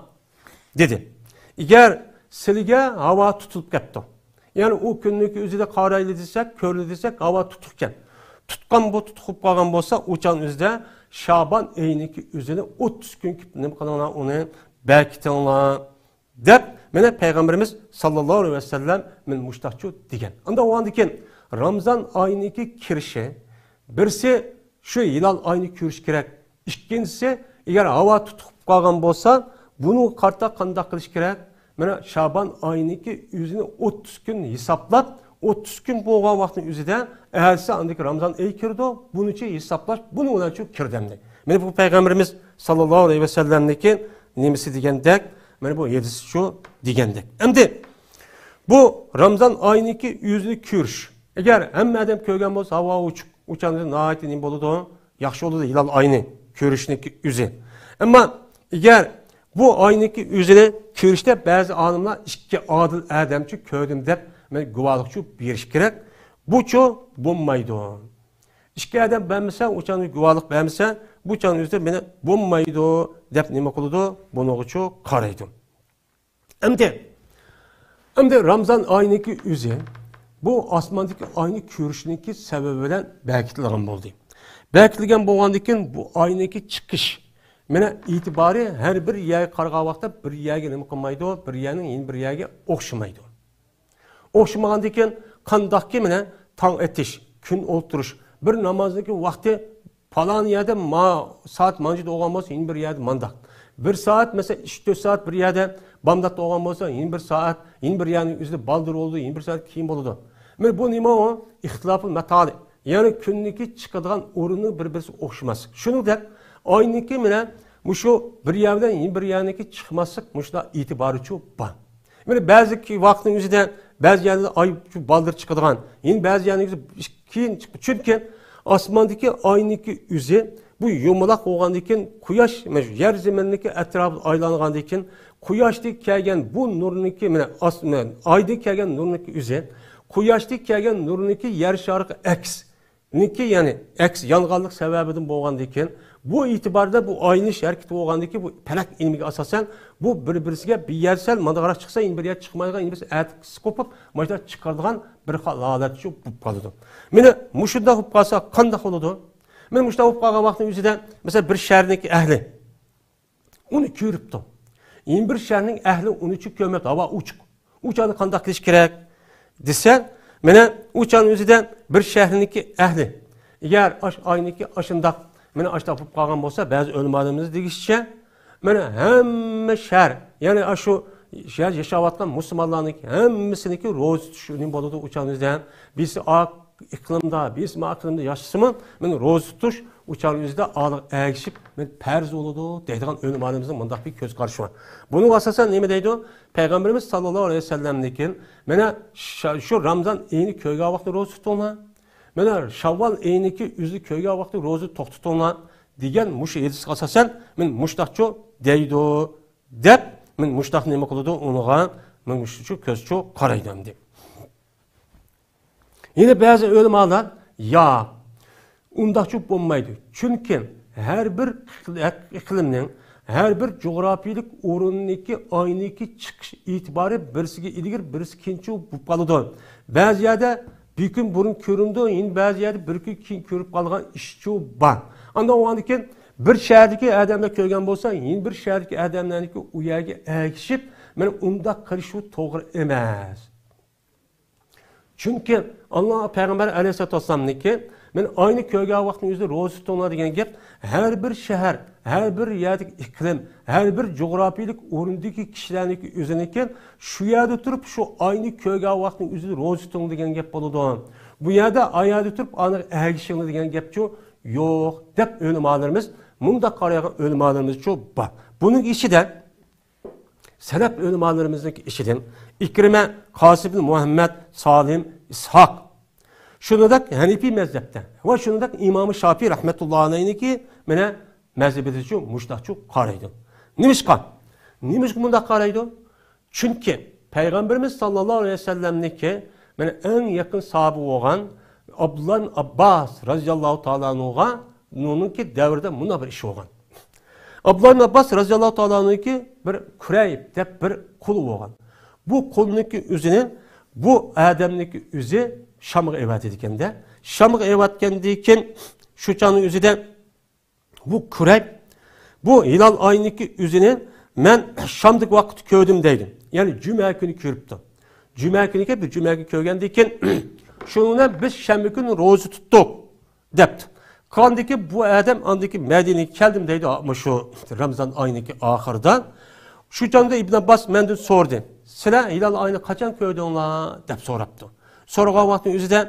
دېدى. ئەگەر سىلىگە ھاۋا تۇتۇلۇپ كەپتۇ، يەنى ئۇ كۈننىڭكى ئۆزىدە قارايلى دېسەك، كۆرلى دېسەك، ھاۋا تۇتۇقكەن. تۇتقان بۇ تۇتۇق بولۇپ قالغان بولسا، ئۇ چاغنىڭ ئۆزىدە شابان ئېيىنىڭكى ئۆزىنى ئوتتۇز كۈن نېمە قىلىڭلار، ئۇنى بەكىتىڭلار. دەپ، مانا پەيغەمبىرىمىز ساللاللاھۇ ئەلەيھى ۋەسەللەم مانا مۇشتاقچۇ دېگەن. ئاندىن ئۇنىڭدىن كېيىن رامزان ئايىنىڭكى كىرىشى، بىرسى شۇ ھىلال ئاينى كۆرۈش كېرەك، ئىككىنچىسى، ئەگەر ھاۋا تۇتۇق قالغان بولسا، بۇنىڭغا قارىتا قانداق قىلىش كېرەك؟ مانا شابان ئايىنىڭكى ئۆزىنى ئوتتۇز كۈن ھېسابلاپ، ئوتتۇز كۈن بولغان ۋاقىتنىڭ ئۆزىدە ئەتىسى ئاندىكى رامزان ئېيى كىرىدۇ، بۇنىچە ھېسابلاش، بۇنىڭ بىلەنچۇ كىردى ئەمدى. مانا بۇ پەيغەمبىرىمىز ساللاللاھۇ ئەلەيھى ۋەسەللەمنىڭكى نېمىسى دېگەندەك، مانا بۇ ھەدىسى شۇ دېگەندەك. ئەمدى بۇ رامزان ئاينىڭكى ئۆزىنى كۆرۈش. ئەگەر ھەممە ئادەم كۆرگەن بولسا، ھاۋا ئوچۇق، ئۇ چاغدا ناھايىتى نېمە بولىدۇ؟ ياخشى بولىدۇ، ھىلال ئاينى كۆرۈشنىڭكى ئۆزى. ئەمما ئەگەر بۇ ئاينىڭكى ئۆزىنى كۆرۈشتە بەزى ئالىملار ئىككى ئادىل ئادەمچۇ كۆردۈم دەپ، مانا گۇۋاھلىقچۇ بېرىش كېرەك. بۇچۇ بولمايدۇ. ئىككى ئادەم بەرمىسە، ئۇ چاغدا گۇۋاھلىق بەرمىسە، بۇ چاغنىڭ ئۆزىدە مانا بولمايدۇ دەپ نېمە قىلىدۇ؟ بۇنىڭغىچۇ قارايدۇ. ئەمدى، ئەمدى رامزان ئاينىڭكى ئۆزى بۇ ئاسماندىكى ئاينى كۆرۈشنىڭكى سەۋەبى بىلەن بەرىكىتلەنگەن بولدى. بەرىكىتلەنگەن بولغاندىن كېيىن بۇ ئاينىڭكى چىقىش، مانا ئېتىبارى ھەر بىر يەرگە قارىغان ۋاقىتتا بىر يەرگە نېمە قىلمايدۇ؟ بىر يەرنىڭ يەنە بىر يەرگە ئوخشىمايدۇ. ئوخشىمىغاندىن كېيىن قانداقكى مانا تاڭ ئېتىش، كۈن ئولتۇرۇش، بىر نامازنىڭكى ۋاقتى پالان يەردە ما سائەت مانچىدا بولغان بولسا، يەنە بىر يەردە مانداق. بىر سائەت، مەسىلەن، ئۈچ تۆت سائەت بىر يەردە بامداتتا بولغان بولسا، يەنە بىر سائەت، يەنە بىر يەرنىڭ ئۆزىدە بالدۇر بولىدۇ، يەنە بىر سائەت كېيىن بولىدۇ. مانا بۇ نېمە ئۇ؟ ئىختىلاپۇل مەتالى. يەنى كۈننىڭكى چىقىدىغان ئورنىنىڭ بىر-بىرسىگە ئوخشىماسلىق. شۇنىڭدەك ئاينىڭكى مانا مۇشۇ بىر يەردىن يەنە بىر يەرنىڭكى چىقماسلىق مۇشۇنداق ئېتىبارىچۇ بار. مانا بەزى ۋاقىتنىڭ ئۆزىدە بەزى يەردە ئاي شۇ بالدۇر چىقىدىغان، يەنە بەزى يەرنىڭ ئۆزى كېيىن چىقىدۇ. چۈنكى ئاسماندىكى ئاينىڭكى ئۆزى بۇ يۇمىلاق بولغاندىن كېيىن، قۇياش مانا شۇ يەر زېمىننىڭكى ئەتراپىدا ئايلانغاندىن كېيىن، قۇياشتىن كەلگەن بۇ نۇرنىڭكى، مانا ئاس-، مانا ئايدىن كەلگەن نۇرنىڭكى ئۆزى، قۇياشتىن كەلگەن نۇرنىڭكى يەر شارىغا ئەكس. نىكى، يەنى ئەكس يانغانلىق سەۋەبىدىن بولغاندىن كېيىن، بۇ ئېتىباردا بۇ ئايلىنىش ھەرىكىتى بولغاندىن كېيىن، بۇ پەلەك ئىلمىگە ئاساسەن، بۇ بىر-بىرسىگە بىر يەر سەل مانداقراق چىقسا، يەنە بىر يەر چىقمايدىغان، يەنە بىرسى ئەتىكىسى قوپۇپ، مانا شۇنداق چىقىرىدىغان بىر خىل ھالەت شۇ بولۇپ قالىدۇ. مانا مۇشۇنداق بولۇپ قالسا قانداق بولىدۇ؟ مانا مۇشۇنداق بولۇپ قالغان ۋاقىتنىڭ ئۆزىدە، مەسىلەن، بىر شەھەرنىڭكى ئەھلى ئۇنى كۆرۈپتۇ. يەنە بىر شەھەرنىڭ ئەھلى ئۇنى چۈ كۆرمەپتۇ، ھاۋا ئوچۇق. ئۇ چاغدا قانداق قىلىش كېرەك دېسە، مانا ئۇ چاغنىڭ ئۆزىدە بىر شەھەرنىڭكى ئەھلى، ئەگەر ئاش ئاينىكى ئاشۇنداق، مانا ئاشۇنداق بولۇپ قالغان بولسا، بەزى ئۆلىمالىرىمىز دېيىشىچە، مانا ھەممە شەھەر، يەنى ئاشۇ شەھەر ياشاۋاتقان مۇسۇلمانلارنىڭكى ھەممىسىنىڭكى روزا تۇتۇش نېمە بولىدۇ ئۇ چاغنىڭ ئۆزىدە. بىرسى ئا ئىقلىمدا، بىرسى ما ئىقلىمدا ياشىسىمۇ، مانا روزا تۇتۇش ئۇ چاغنىڭ ئۆزىدە ئالىغا ئەگىشىپ، مانا پەرز بولىدۇ دەيدىغان ئۆلىمالىرىمىزنىڭ مۇنداق بىر كۆز قارىشى بار. بۇنىڭغا ئاساسەن نېمە دەيدۇ؟ پەيغەمبىرىمىز ساللاللاھۇ ئەلەيھى ۋەسەللەمدىن كېيىن، مانا شا-، شۇ رامزان ئېيىنى كۆرگەن ۋاقتى روزا تۇتۇڭلار. مانا شاۋۋال ئېيىنىڭكى ئۆزىنى كۆرگەن ۋاقتى روزا توختىتىڭلار دېگەن مۇشۇ ھەدىسكە ئاساسەن، مانا مۇشۇنداقچۇ دەيدۇ دەپ، مانا مۇشۇنداق نېمە قىلىدۇ ئۇنىڭغا، مانا مۇشۇچۇ كۆزچۇ قارايدۇ ئەمدى. يەنە بەزى ئۆلىمالار، يا، ئۇنداقچۇ بولمايدۇ. چۈنكى ھەر بىر ئىقلىمنىڭ، ھەر بىر جۇغراپىيىلىك ئورۇننىڭكى ئاينىڭكى چىقىش ئېتىبارى بىرسىگە ئىلگىرى، بىرسى كېيىنچۇ بولۇپ قالىدۇ. بەزى يەردە بىر كۈن بۇرۇن كۆرۈنىدۇ، يەنە بەزى يەردە بىر كۈن كېيىن كۆرۈپ قالغان ئىشچۇ بار. ئاندىن ئۇنىڭدىن كېيىن بىر شەھەردىكى ئادەملەر كۆرگەن بولسا، يەنە بىر شەھەردىكى ئادەملەرنىڭكى ئۇ يەرگە ئەگىشىپ، مانا ئۇنداق قىلىشى توغرا ئەمەس. چۈنكى ئاللا پەيغەمبەر ئەلەيھىسسالاتۇ ۋەسسالامنىڭكى، مەن ئاينى كۆرگەن ۋاقتىنىڭ ئۆزىدە روزا تۇتۇڭلار دېگەن گەپ، ھەر بىر شەھەر، ھەر بىر يەردىكى ئىقلىم، ھەر بىر جۇغراپىيىلىك ئورۇندىكى كىشىلەرنىڭكى ئۆزىنىڭكى شۇ يەردە تۇرۇپ شۇ ئاينى كۆرگەن ۋاقتىنىڭ ئۆزىدە روزا تۇتۇڭ دېگەن گەپ بولىدۇ. بۇ يەردە ئايەردە تۇرۇپ ئانىغا ئەگىشىڭلار دېگەن گەپچۇ يوق دەپ ئۆلىمالىرىمىز، مۇنداق قارايدىغان ئۆلىمالىرىمىزچۇ بار. بۇنىڭ ئىچىدە سەلەپ ئۆلىمالىرىمىزنىڭكى ئىچىدىن ئىكرىمە، قاسىم ئىبن مۇھەممەد، سالىم، ئىسھاق. شۇنىڭدەك ھەنىپىي مەزھەپتە ۋە شۇنىڭدەك ئىمامى شاپىي رەھمەتۇللاھى ئەلەيھنىڭكى مانا مەزھىپىدىچۇ مۇشتاقچۇ قارايدۇ. نېمىشقا؟ نېمىشقا مۇنداق قارايدۇ؟ چۈنكى پەيغەمبىرىمىز ساللاللاھۇ ئەلەيھى ۋەسەللەمنىڭكى مانا ئەڭ يېقىن ساھابى بولغان ئابدۇللا ئىبن ئابباس رازىياللاھۇ تائالا ئەنھۇغا ئۇنىڭكى دەۋرىدە مۇنداق بىر ئىش بولغان. ئابدۇللا ئىبن ئابباس رازىياللاھۇ تائالا ئەنھۇكى بىر كۇرەيب دەپ بىر قۇل بولغان. بۇ قۇلنىڭكى ئۆزىنى بۇ ئادەمنىڭكى ئۆزى شامغا ئېۋەتىدىكەن-دە. شامغا ئېۋەتكەندىن كېيىن شۇ چاغنىڭ ئۆزىدە بۇ كۇرەيب بۇ ھىلال ئاينىڭكى ئۆزىنى مەن شامدىكى ۋاقىتتا كۆردۈم دەيدۇ. يەنى جۈمە كۈنى كۆرۈپتۇ. جۈمە كۈنى كەپ، جۈمە كۈنى كۆرگەندىن كېيىن شۇنىڭ بىلەن بىز شەنبە كۈنى روزا تۇتتۇق دەپتۇ. قاندىكى بۇ ئادەم ئاندىكى مەدىنىگە كەلدىم دەيدۇ، مۇشۇ رامزان ئاينىڭكى ئاخىرىدا. شۇ چاغدا ئىبن ئابباس مەندىن سورىدى، سىلەر ھىلال ئاينى قاچان كۆردۈڭلار دەپ سوراپتۇ. سورىغان ۋاقتىنىڭ ئۆزىدە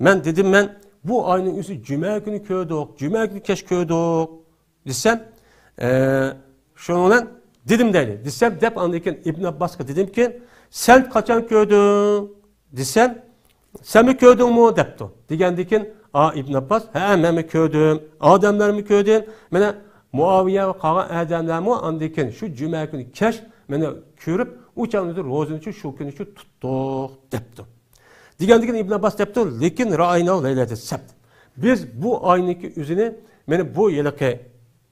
مەن دېدىم، مەن بۇ ئاينىڭ ئۆزى جۈمە كۈنى كۆردۇق، جۈمە كۈنى كەچ كۆردۇق دېسەم، ئە، شۇنىڭ بىلەن دېدىم دەيدۇ. دېسەم، دەپ ئاندىن كېيىن ئىبن ئابباسقا دېدىمكى، سەن قاچان كۆردۈڭ؟ دېسەم، سەنمۇ كۆردۈڭمۇ؟ دەپتۇ. دېگەندىن كېيىن، ئا، ئىبن ئابباس، ھە، مەنمۇ كۆردۈم. ئادەملەرمۇ كۆردۈم. مانا مۇئاۋىيە ۋە قالغان ئادەملەرمۇ ئاندىن كېيىن شۇ جۈمە كۈنى كەچ مانا كۆرۈپ، ئۇ چاغدا روزىنى شۇ كۈنى شۇ تۇتتۇق، دەپتۇ. دېگەندىن كېيىن ئىبن ئابباس دەپتۇ، لېكىن رائايناھۇ لەيلەتەس سەبت. بىز بۇ ئاينىڭكى ئۆزىنى، مانا بۇ ھېلىقى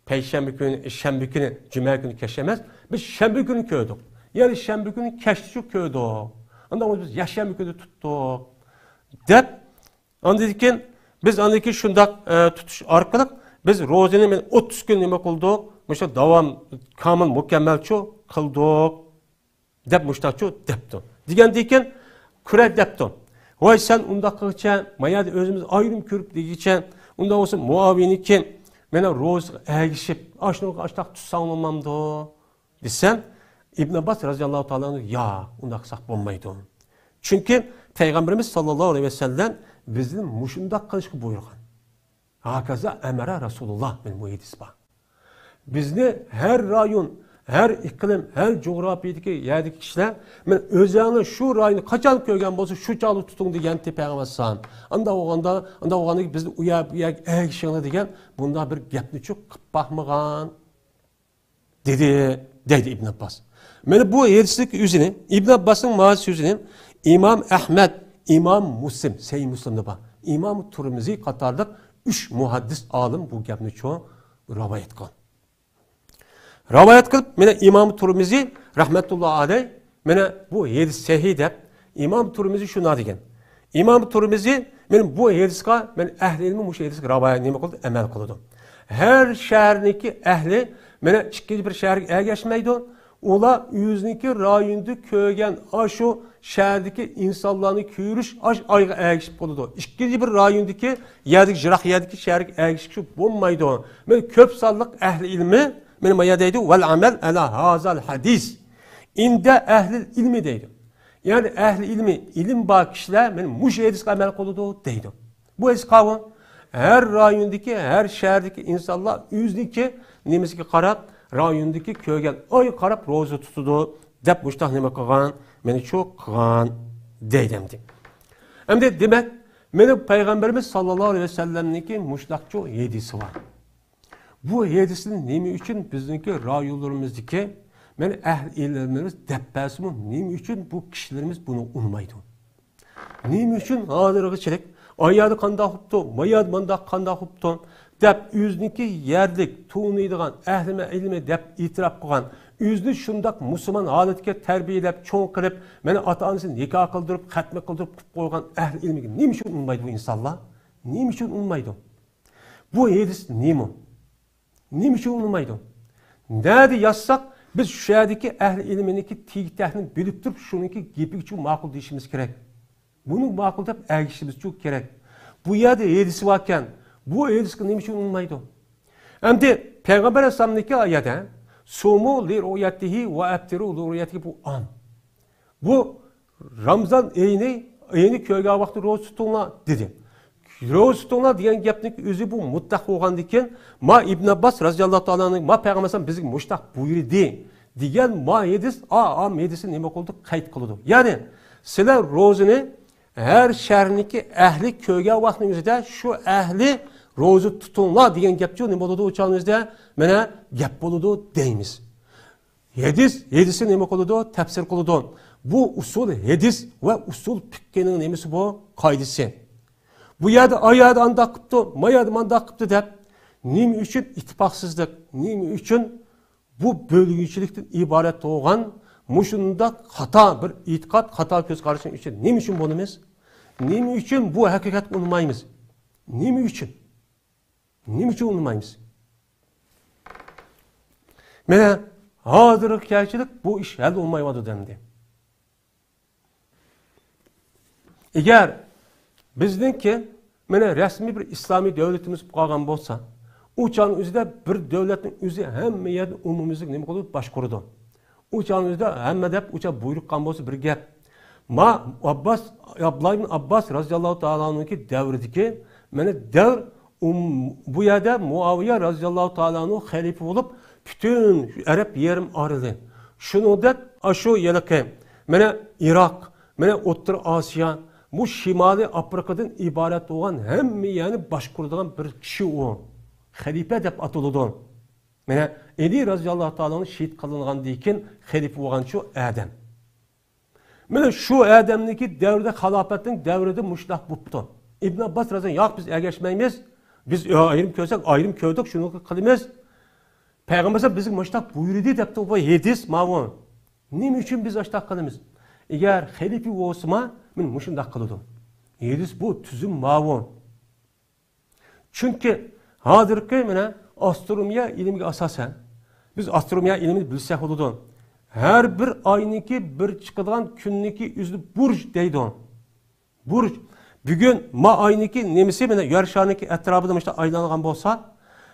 پەيشەنبە كۈنى، شەنبە كۈنى، جۈمە كۈنى كەچ ئەمەس، بىز شەنبە كۈنى كۆردۇق. يەنى شەنبە كۈنى كەچتە شۇ كۆردۇق. ئاندىن بىز يەكشەنبە كۈنى تۇتتۇق، دەپ، ئاندىن كېيىن بىز ئاندىن كېيىن شۇنداق، ئە، تۇتۇش ئارقىلىق بىز روزىنى مانا ئوتتۇز كۈن نېمە قىلدۇق؟ مۇشۇ داۋام، كامىل، مۇكەممەلچۇ قىلدۇق، دەپ مۇشتاقچۇ دەپتۇ. دېگەندىن كېيىن كۈرەي دەپتۇ. ۋاي، سەن ئۇنداق قىلغىچە، ما يەردە ئۆزىمىز ئايرىم كۆرۈپ دېگىچە، ئۇنداق بولسا مۇئاۋىيەنىڭكى مانا روزىغا ئەگىشىپ، ئاشۇنىڭغا ئاشتاق تۇتساڭ بولمامدۇ؟ دېسەم، ئىبن ئابباس رازىياللاھۇ تائالا ئەنھۇ، يا، ئۇنداق قىلساق بولمايدۇ. چۈنكى پەيغەمبىرىمىز ساللاللاھۇ ئەلەيھى ۋەسەللەم بىزنى مۇشۇنداق قىلىشقا بۇيرۇغان. ھاكازا ئەمەرە رەسۇلۇللاھ، مانا بۇ ھەدىس بار. بىزنى ھەر رايون، ھەر ئىقلىم، ھەر جۇغراپىيىدىكى يەردىكى كىشىلەر، مانا ئۆزەڭلار شۇ رايوننى قاچان كۆرگەن بولسا، شۇ چاغدا تۇتۇڭ دېگەنتى پەيغەمبەر ئەلەيھىسسالام. ئانداق بولغاندا، ئانداق بولغاندا بىزنى ئۇ يەر، بۇ يەرگە ئەگىشىڭلار دېگەن بۇنداق بىر گەپنىچۇ قىلىپ باقمىغان. دېدى، دەيدۇ ئىبن ئابباس. مانا بۇ ھەدىسنىڭ ئۆزىنى، ئىبن ئابباسنىڭ مانا سۆزىنى ئىمام ئەھمەد، ئىمام مۇسلىم، سەھىھ مۇسلىمدا بار، ئىمام تۇرمىزى قاتارلىق ئۈچ مۇھەددىس ئالىم بۇ گەپنى چوڭ رىۋايەت قىلغان. رىۋايەت قىلىپ، مانا ئىمام تۇرمىزى رەھمەتۇللا ئەلەيھ، مانا بۇ ھەدىس سەھىھ دەپ، ئىمام تۇرمىزى شۇنداق دېگەن. ئىمام تۇرمىزى، مانا بۇ ھەدىسقا، مانا ئەھلى ئىلمى مۇشۇ ھەدىسكە رىۋايەت نېمە قىلىدۇ؟ ئەمەل قىلىدۇ. ھەر شەھەرنىڭكى ئەھلى، مانا ئىككىنچى بىر شەھەرگە ئەگەشمەيدۇ. ئۇلار ئۆزىنىڭكى رايونىدا كۆرگەن ئاشۇ شەھەردىكى ئىنسانلارنى كۆرۈش، ئاش ئايغا ئەگىشىپ قالىدۇ. ئىككىنچى بىر رايوندىكى يەردىكى، يىراق يەردىكى شەھەرگە ئەگىشىش بولمايدۇ. مانا كۆپ سانلىق ئەھلى ئىلمى، مانا ما يەردە دەيدۇ، ۋەل ئەمەل ئەلا ھازال ھەدىس. ئىندە ئەھلىل ئىلمى دەيدۇ. يەنى ئەھلى ئىلمى، ئىلىم بار كىشىلەر مانا مۇشۇ ھەدىسكە ئەمەل قىلىدۇ دەيدۇ. بۇ ھەدىس قاۋۇ. ھەر رايوندىكى، ھەر شەھەردىكى ئىنسانلار ئۆزىنىڭكى نېمىسىگە قاراپ، رايوندىكى كۆرگەن ئايغا قاراپ روزا تۇتىدۇ دەپ مۇشتاق نېمە قىلغان، مانا شۇ قىلغان دەيدۇ ئەمدى. ئەمدى دېمەك، مانا پەيغەمبىرىمىز ساللاللاھۇ ئەلەيھى ۋەسەللەمنىڭكى مۇشتاقچۇ ھەدىسى بار. بۇ ھەدىسنى نېمە ئۈچۈن بىزنىڭكى رايونلىرىمىزدىكى، مانا ئەھلى ئىلىملىرىمىز دەپ بەرسىمۇ، نېمە ئۈچۈن بۇ كىشىلىرىمىز بۇنى ئۇنىمايدۇ؟ نېمە ئۈچۈن ھازىرغىچىلىك، ئايالى قانداق قىپتۇ، مايالى مانداق قانداق قىپتۇ دەپ، ئۆزىنىڭكى يەرلىك، تونۇيدىغان، ئەھلى ئىلمى دەپ ئېتىراپ قىلغان، ئۆزىنى شۇنداق مۇسۇلمان ھالەتكە تەربىيەلەپ، چوڭ قىلىپ، مانا ئاتا-ئانىسىنى نىكاھ قىلدۇرۇپ، خەتمە قىلدۇرۇپ قىلىپ قويغان ئەھلى ئىلمىگە نېمە ئۈچۈن ئۇنىمايدۇ بۇ ئىنسانلار؟ نېمە ئۈچۈن ئۇنىمايدۇ؟ بۇ ھەدىس نېمە؟ نېمە ئۈچۈن ئۇنىمايدۇ؟ نەدە يازساق، بىز شۇ يەردىكى ئەھلى ئىلمىنىڭكى تېگى-تەكتىنى بىلىپ تۇرۇپ، شۇنىڭكى گېپىگىچۇ ماقۇل دېيىشىمىز كېرەك. بۇنى ماقۇل دەپ ئەگىشىمىزچۇ كېرەك. بۇ يەردە ھەدىسى باركەن، بۇ ھەدىسكە نېمە ئۈچۈن ئۇنىمايدۇ؟ ئەمدى پەيغەمبەر ئەلەيھىسسالامنىڭكى ئايەتى، سۇمۇ لىرۇئيەتىھى ۋە ئەپتىرۇ لىرۇئيەتىھى، بۇ ئام. بۇ رامزان ئېيىنى، ئېيىنى كۆرگەن ۋاقىتتا روزا تۇتۇڭلار دېدى. روزا تۇتۇڭلار دېگەن گەپنىڭ ئۆزى بۇ مۇتلەق بولغاندىن كېيىن، ما ئىبن ئابباس رازىياللاھۇ تائالا ئەنھۇ، ما پەيغەمبەر بىزگە مۇشتاق بۇيرۇدى دېگەن ما ھەدىس، ئا، ئام ھەدىسنى نېمە قىلدى؟ قەيت قىلىدۇ. يەنى سىلەر روزىنى ھەر شەھەرنىڭكى ئەھلى كۆرگەن ۋاقىتنىڭ ئۆزىدە شۇ ئەھلى روزا تۇتۇڭلار دېگەن گەپچۇ نېمە بولىدۇ؟ ئۇ چاغنىڭ ئۆزىدە مانا گەپ بولىدۇ دەيمىز. ھەدىس، ھەدىسنى نېمە قىلىدۇ؟ تەپسىر قىلىدۇ. بۇ ئۇسۇل ھەدىس ۋە ئۇسۇل پىقھىنىڭ نېمىسى بۇ؟ قائىدىسى. بۇ يەردە ئايەردە ئانداق قىپتۇ، ما يەردە مانداق قىپتۇ دەپ، نېمە ئۈچۈن ئىتتىپاقسىزلىق، نېمە ئۈچۈن بۇ بۆلگۈنچىلىكتىن ئىبارەت بولغان مۇشۇنداق خاتا بىر ئېتىقاد، خاتا كۆز قاراشنىڭ ئۈچۈن نېمە ئۈچۈن بولىمىز؟ نېمە ئۈچۈن بۇ ھەقىقەتكە ئۇنىمايمىز؟ نېمە ئۈچۈن؟ نېمە ئۈچۈن ئۇنىمايمىز؟ مانا ھازىرغا كەلگۈچىلىك بۇ ئىش ھەل بولمايۋاتىدۇ ئەمدى. ئەگەر بىزنىڭكى مانا رەسمىي بىر ئىسلامىي دۆلىتىمىز بولۇپ قالغان بولسا، ئۇ چاغنىڭ ئۆزىدە بىر دۆلەتنىڭ ئۆزى ھەممە يەردىن ئومۇميۈزلۈك نېمە قىلىدۇ؟ باشقۇرىدۇ. ئۇ چاغنىڭ ئۆزىدە ھەممە دەپ ئۇ چاغ بۇيرۇق قىلغان بولسا بىر گەپ. ما ئابباس، ئابدۇللا ئىبن ئابباس رازىياللاھۇ تائالا ئەنھۇنىڭكى دەۋرىدىكى مانا دەۋر ئۇم-، بۇ يەردە مۇئاۋىيە رازىياللاھۇ تائالا ئەنھۇ خەلىپە بولۇپ، پۈتۈن ئەرەب يېرىم ئارىلى، شۇنىڭدەك ئاشۇ ھېلىقى، مانا ئىراق، مانا ئوتتۇرا ئاسىيا، بۇ شىمالىي ئافرىقىدىن ئىبارەت بولغان ھەممە يەرنى باشقۇرىدىغان بىر كىشى ئۇ. خەلىپە دەپ ئاتىلىدۇ. مانا ئەلى رازىياللاھۇ تائالا ئەنھۇ شېھىت قىلىنغاندىن كېيىن خەلىپە بولغان شۇ ئادەم. مانا شۇ ئادەمنىڭكى دەۋرىدە، خىلاپەتنىڭ دەۋرىدە مۇشۇنداق بوپتۇ. ئىبن ئابباس رازىياللاھۇ، ياق، بىز ئەگەشمەيمىز. بىز ئايرىم كۆرسەك ئايرىم كۆردۇق، شۇنى قىلىمىز. پەيغەمبەر بىزگە مۇشۇنداق بۇيرۇدى دەپتۇ، بۇ ھەدىس ماۋۇ. نېمە ئۈچۈن بىز ئاشۇنداق قىلىمىز؟ ئەگەر خەلىپە بولسىما، مانا مۇشۇنداق قىلىدۇ. ھەدىس بۇ، تۈزۈم ماۋۇ. چۈنكى ھازىرقى مانا ئاسترونومىيە ئىلمىگە ئاساسەن، بىز ئاسترونومىيە ئىلمىنى بىلسەك بولىدۇ. ھەر بىر ئاينىڭكى بىر چىقىدىغان كۈننىڭكى ئۆزىنى بۇرج دەيدۇ. بۇرج. بۈگۈن ما ئاينىڭكى نېمىسى، مانا يەر شارىنىڭكى ئەتراپىدا مۇشۇنداق ئايلانغان بولسا،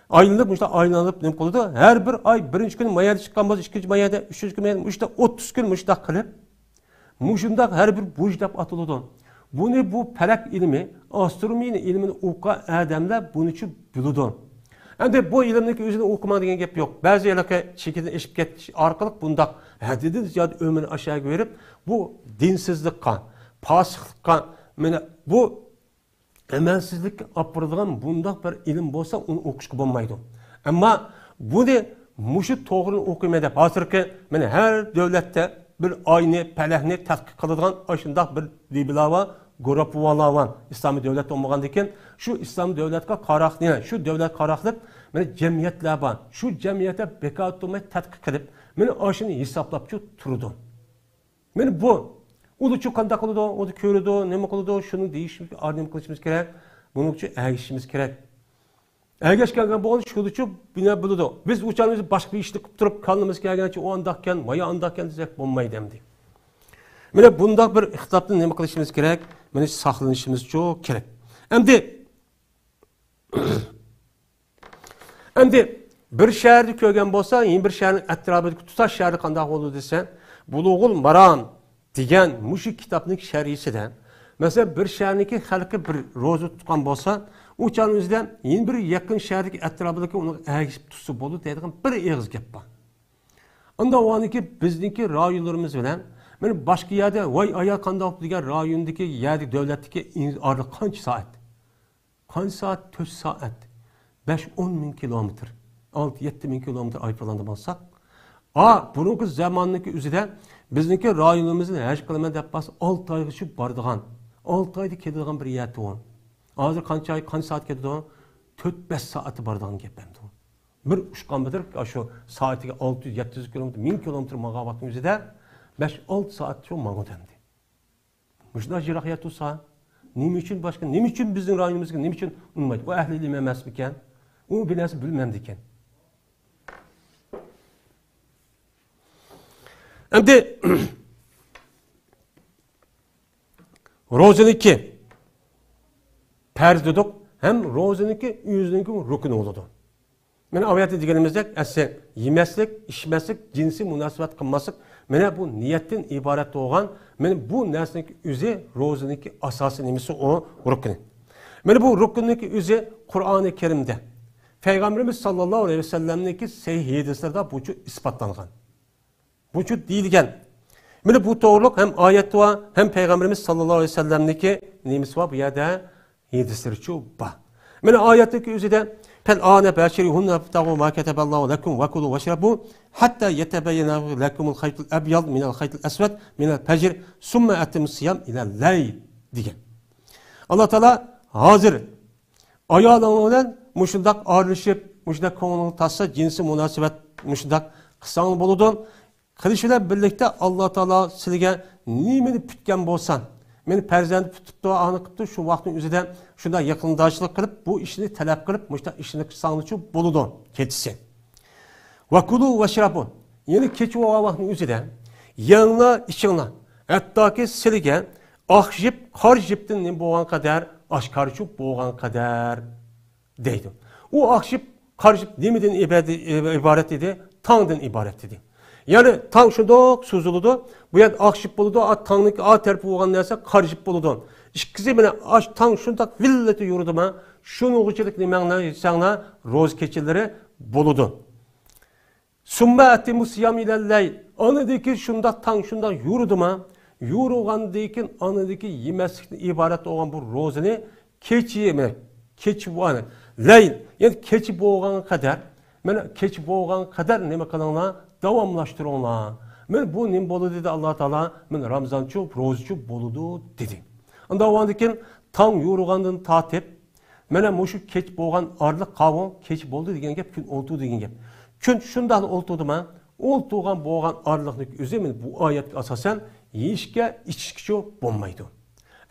ئايلىنىپ، مۇشۇنداق ئايلىنىپ نېمە قىلىدۇ؟ ھەر بىر ئاي بىرىنچى كۈنى ما يەردە چىققان بولسا، ئىككىنچى ما يەردە، ئۈچىنچى كۈنى ما يەردە، مۇشۇنداق ئوتتۇز كۈن مۇشۇنداق قىلىپ، مۇشۇنداق ھەر بىر بۇرج دەپ ئاتىلىدۇ. بۇنى بۇ پەلەك ئىلمى، ئاسترونومىيە ئىلمىنى ئوقۇغان ئادەملەر بۇنىچۇ بىلىدۇ. ئەمدى بۇ ئىلىمنىڭكى ئۆزىنى ئوقۇماڭ دېگەن گەپ يوق. بەزى ھېلىقى چېكىدىن ئېشىپ كېتىش ئارقىلىق بۇنداق ھەددىدىن زىيادە ئۆمرىنى ئاشۇ يەرگە بېرىپ، بۇ دىنسىزلىققا، پاسىقلىققا، مانا بۇ ئەمەلسىزلىككە ئاپىرىدىغان بۇنداق بىر ئىلىم بولسا، ئۇنى ئوقۇشقا بولمايدۇ. ئەمما بۇنى مۇشۇ توغرىنى ئوقۇيمەن دەپ، ھازىرقى مانا ھەر دۆلەتتە بىر ئاينى، پەلەكنى تەتقىق قىلىدىغان ئاشۇنداق بىر دېبىلار بار، گۇرۇپپىلار بار. ئىسلامىي دۆلەت بولمىغاندىكىن، شۇ ئىسلامىي دۆلەتكە قاراقلىق، شۇ دۆلەتكە قاراقلىق مانا جەمئىيەتلەر بار. شۇ جەمئىيەتلەر بىكار تۇرماي تەتقىق قىلىپ، مانا ئاشۇنى ھېسابلاپچۇ تۇرىدۇ. مانا بۇ. ئۇلىچۇ قانداق قىلىدۇ، ئۇنى كۆرىدۇ، نېمە قىلىدۇ، شۇنى دېيىش، نېمە قىلىشىمىز كېرەك، بۇنىڭ ئۈچۈن ئەگىشىشىمىز كېرەك. ئەگەشكەن بولغان شۇلىچۇ بىنا بىلىدۇ. بىز ئۇ چاغدا بىز باشقا بىر ئىشنى قىلىپ تۇرۇپ، كاللىمىز كەلگەنچە ئۇ ئانداقكەن، مايا ئانداقكەن دېسەك بولمايدۇ ئەمدى. مانا بۇنداق بىر ئىختىلاپتىن نېمە قىلىشىمىز كېرەك؟ مانا ساقلىنىشىمىزچۇ كېرەك. ئەمدى ئەمدى بىر شەھەردە كۆرگەن بولسا، يەنە بىر شەھەرنىڭ ئەتراپىدىكى تۇتاش شەھەردە قانداق بولىدۇ دېسە، بۇلۇغۇل مارام دېگەن مۇشۇ كىتابنىڭ شەرھىسىدە، مەسىلەن، بىر شەھەرنىڭكى خەلقى بىر روزا تۇتقان بولسا، ئۇ چاغنىڭ ئۆزىدە يەنە بىر يېقىن شەھەردىكى ئەتراپىدىكى ئۇنىڭغا ئەگىشىپ تۇتسا بولىدۇ دەيدىغان بىر ئېغىز گەپ بار. ئاندىن ئۇنىڭكى بىزنىڭكى رايونلىرىمىز بىلەن، مانا باشقا يەردە، ۋاي ئايال قانداق دېگەن رايوندىكى يەردىكى دۆلەتتىكى ئارىلىق قانچە سائەت؟ قانچە سائەت؟ تۆت سائەت. بەش، ئون مىڭ كىلومېتىر. ئالتە، يەتتە مىڭ كىلومېتىر ئايروپىلاندا بولساق. ئا، بۇرۇنقى زاماننىڭكى ئۆزىدە بىزنىڭكى رايونىمىزنى ھەج قىلىمەن دەپ بارسا، ئالتە ئايغىچە بارىدىغان، ئالتە ئايدا كېلىدىغان بىر يەر تۇغۇن. ھازىر قانچە ئاي، قانچە سائەت كېتىدۇ؟ تۆت، بەش سائەتتە بارىدىغان گەپ ئەمدى. بىر ئۇچقان بىر، شۇ سائىتىگە ئالتە يۈز، يەتتە يۈز كىلومېتىر، مىڭ كىلومېتىر ماڭغان ۋاقىتنىڭ ئۆزىدە بەش، ئالتە سائەت شۇ ماڭىدۇ ئەمدى. مۇشۇنداق يىراق يەر تۇرسا، نېمە ئۈچۈن باشقا، نېمە ئۈچۈن بىزنىڭ رايونىمىزغا نېمە ئۈچۈن ئۇنىمايدۇ؟ ئۇ ئەھلى ئىلىم ئەمەسمىكەن؟ ئۇ بىر نەرسە بىلمەمدىكەن؟ ئەمدى روزىنىڭكى پەرز دېدۇق، ھەم روزىنىڭكى ئۆزىنىڭكى رۇكنى بولىدۇ. مانا ئايەتتە دېگىنىمىزدەك، ئەسلى يېمەسلىك، ئىچمەسلىك، جىنسىي مۇناسىۋەت قىلماسلىق، مانا بۇ نىيەتتىن ئىبارەت بولغان، مانا بۇ نەرسىنىڭ ئۆزى روزىنىڭكى ئاساسىي نېمىسى، ئۇ رۇكنى. مانا بۇ رۇكنىنىڭكى ئۆزى قۇرئانى كەرىمدە، پەيغەمبىرىمىز ساللاللاھۇ ئەلەيھى ۋەسەللەمنىڭكى سەھىھ ھەدىسلىرىدە بۇچۇ ئىسپاتلانغان. بۇچۇ دېيىلگەن. مانا بۇ توغرۇلۇق ھەم ئايەتتە بار، ھەم پەيغەمبىرىمىز ساللاللاھۇ ئەلەيھى ۋەسەللەمنىڭكى نېمىسى بار بۇ يەردە؟ ھەدىسلىرىچۇ بار. مانا ئايەتنىڭكى ئۆزىدە، فَالْآنَ بَاشِرُوهُنَّ وَابْتَغُوا مَا كَتَبَ اللَّهُ لَكُمْ وَكُلُوا وَاشْرَبُوا حَتَّى يَتَبَيَّنَ لَكُمُ الْخَيْطُ الْأَبْيَضُ مِنَ الْخَيْطِ الْأَسْوَدِ مِنَ الْفَجْرِ ثُمَّ أَتِمُّوا الصِّيَامَ إِلَى اللَّيْلِ دېگەن. ئاللا تائالا ھازىر ئايالىڭ بىلەن مۇشۇنداق ئارىلىشىپ، مۇشۇنداق كۆڭلۈڭ تارتسا، جىنسىي مۇناسىۋەت مۇشۇنداق قىلساڭ بولىدۇ. قىلىش بىلەن بىرلىكتە ئاللا تائالا سىلىگە نېمىنى پۈتكەن بولسا، مېنى پەرزەنت پۈتۈپتۇ، ئانى قىپتۇ، شۇ ۋاقىتنىڭ ئۆزىدە شۇنداق يېقىنداشلىق قىلىپ، بۇ ئىشنى تەلەپ قىلىپ، مۇشۇنداق ئىشنى قىلساڭلىچۇ بولىدۇ كېچىسى. ۋەكۇلۇ ۋەشرەبۇ. يەنى كېچە بولغان ۋاقىتنىڭ ئۆزىدە يەڭلار، ئىچىڭلار. ھەتتاكى سىلىگە ئاق يىپ، قارا يىپتىن نېمە بولغان قەدەر، ئاشكارىچۇ بولغان قەدەر دەيدۇ. ئۇ ئاق يىپ، قارا يىپ نېمىدىن ئىبادە-، ئىبارەت ئىدى؟ تاڭدىن ئىبارەت ئىدى. يەنى تاڭ شۇنداق سوزۇلىدۇ، بۇ يەردە ئاق يىپ بولىدۇ، ئا، تاڭنىڭكى ئا تەرىپى بولغان نەرسە قارا يىپ بولىدۇ. ئىككىسى بىلەن ئاش-، تاڭ شۇنداق ۋىللىتى يورۇيدۇ، مانا شۇنىڭغىچىلىك نېمەڭلار يېسەڭلار، روزا كېچىلىرى بولىدۇ. سۈممە ئەتىمۇ سىيام ئىلەللەيل. ئاندىن كېيىن شۇنداق تاڭ شۇنداق يورۇدىما، يورۇغاندىن كېيىن ئاندىن كېيىن يېمەسلىكتىن ئىبارەت بولغان بۇ روزىنى كېچە، كېچە، لەيل، يەنى كېچە بولغانغا قەدەر، مانا كېچە بولغانغا قەدەر نېمە قىلىڭلار؟ داۋاملاشتۇرۇڭلار. مانا بۇ نېمە بولىدۇ دېدى ئاللا تائالا؟ مانا رامزانچۇ، روزىچۇ بولىدۇ دېدى. ئاندىن كېيىن تاڭ يورۇغاندىن تارتىپ، مانا مۇشۇ كەچ بولغان ئارىلىق قاۋۇ، كەچ بولدى دېگەن گەپ، كۈن ئولتۇردى دېگەن گەپ. كۈن شۇنداقلا ئولتۇردىما، ئولتۇرغان بولغان ئارىلىقنىڭ ئۆزى مانا بۇ ئايەتكە ئاساسەن يېيىشكە، ئىچىشكىچۇ بولمايدۇ.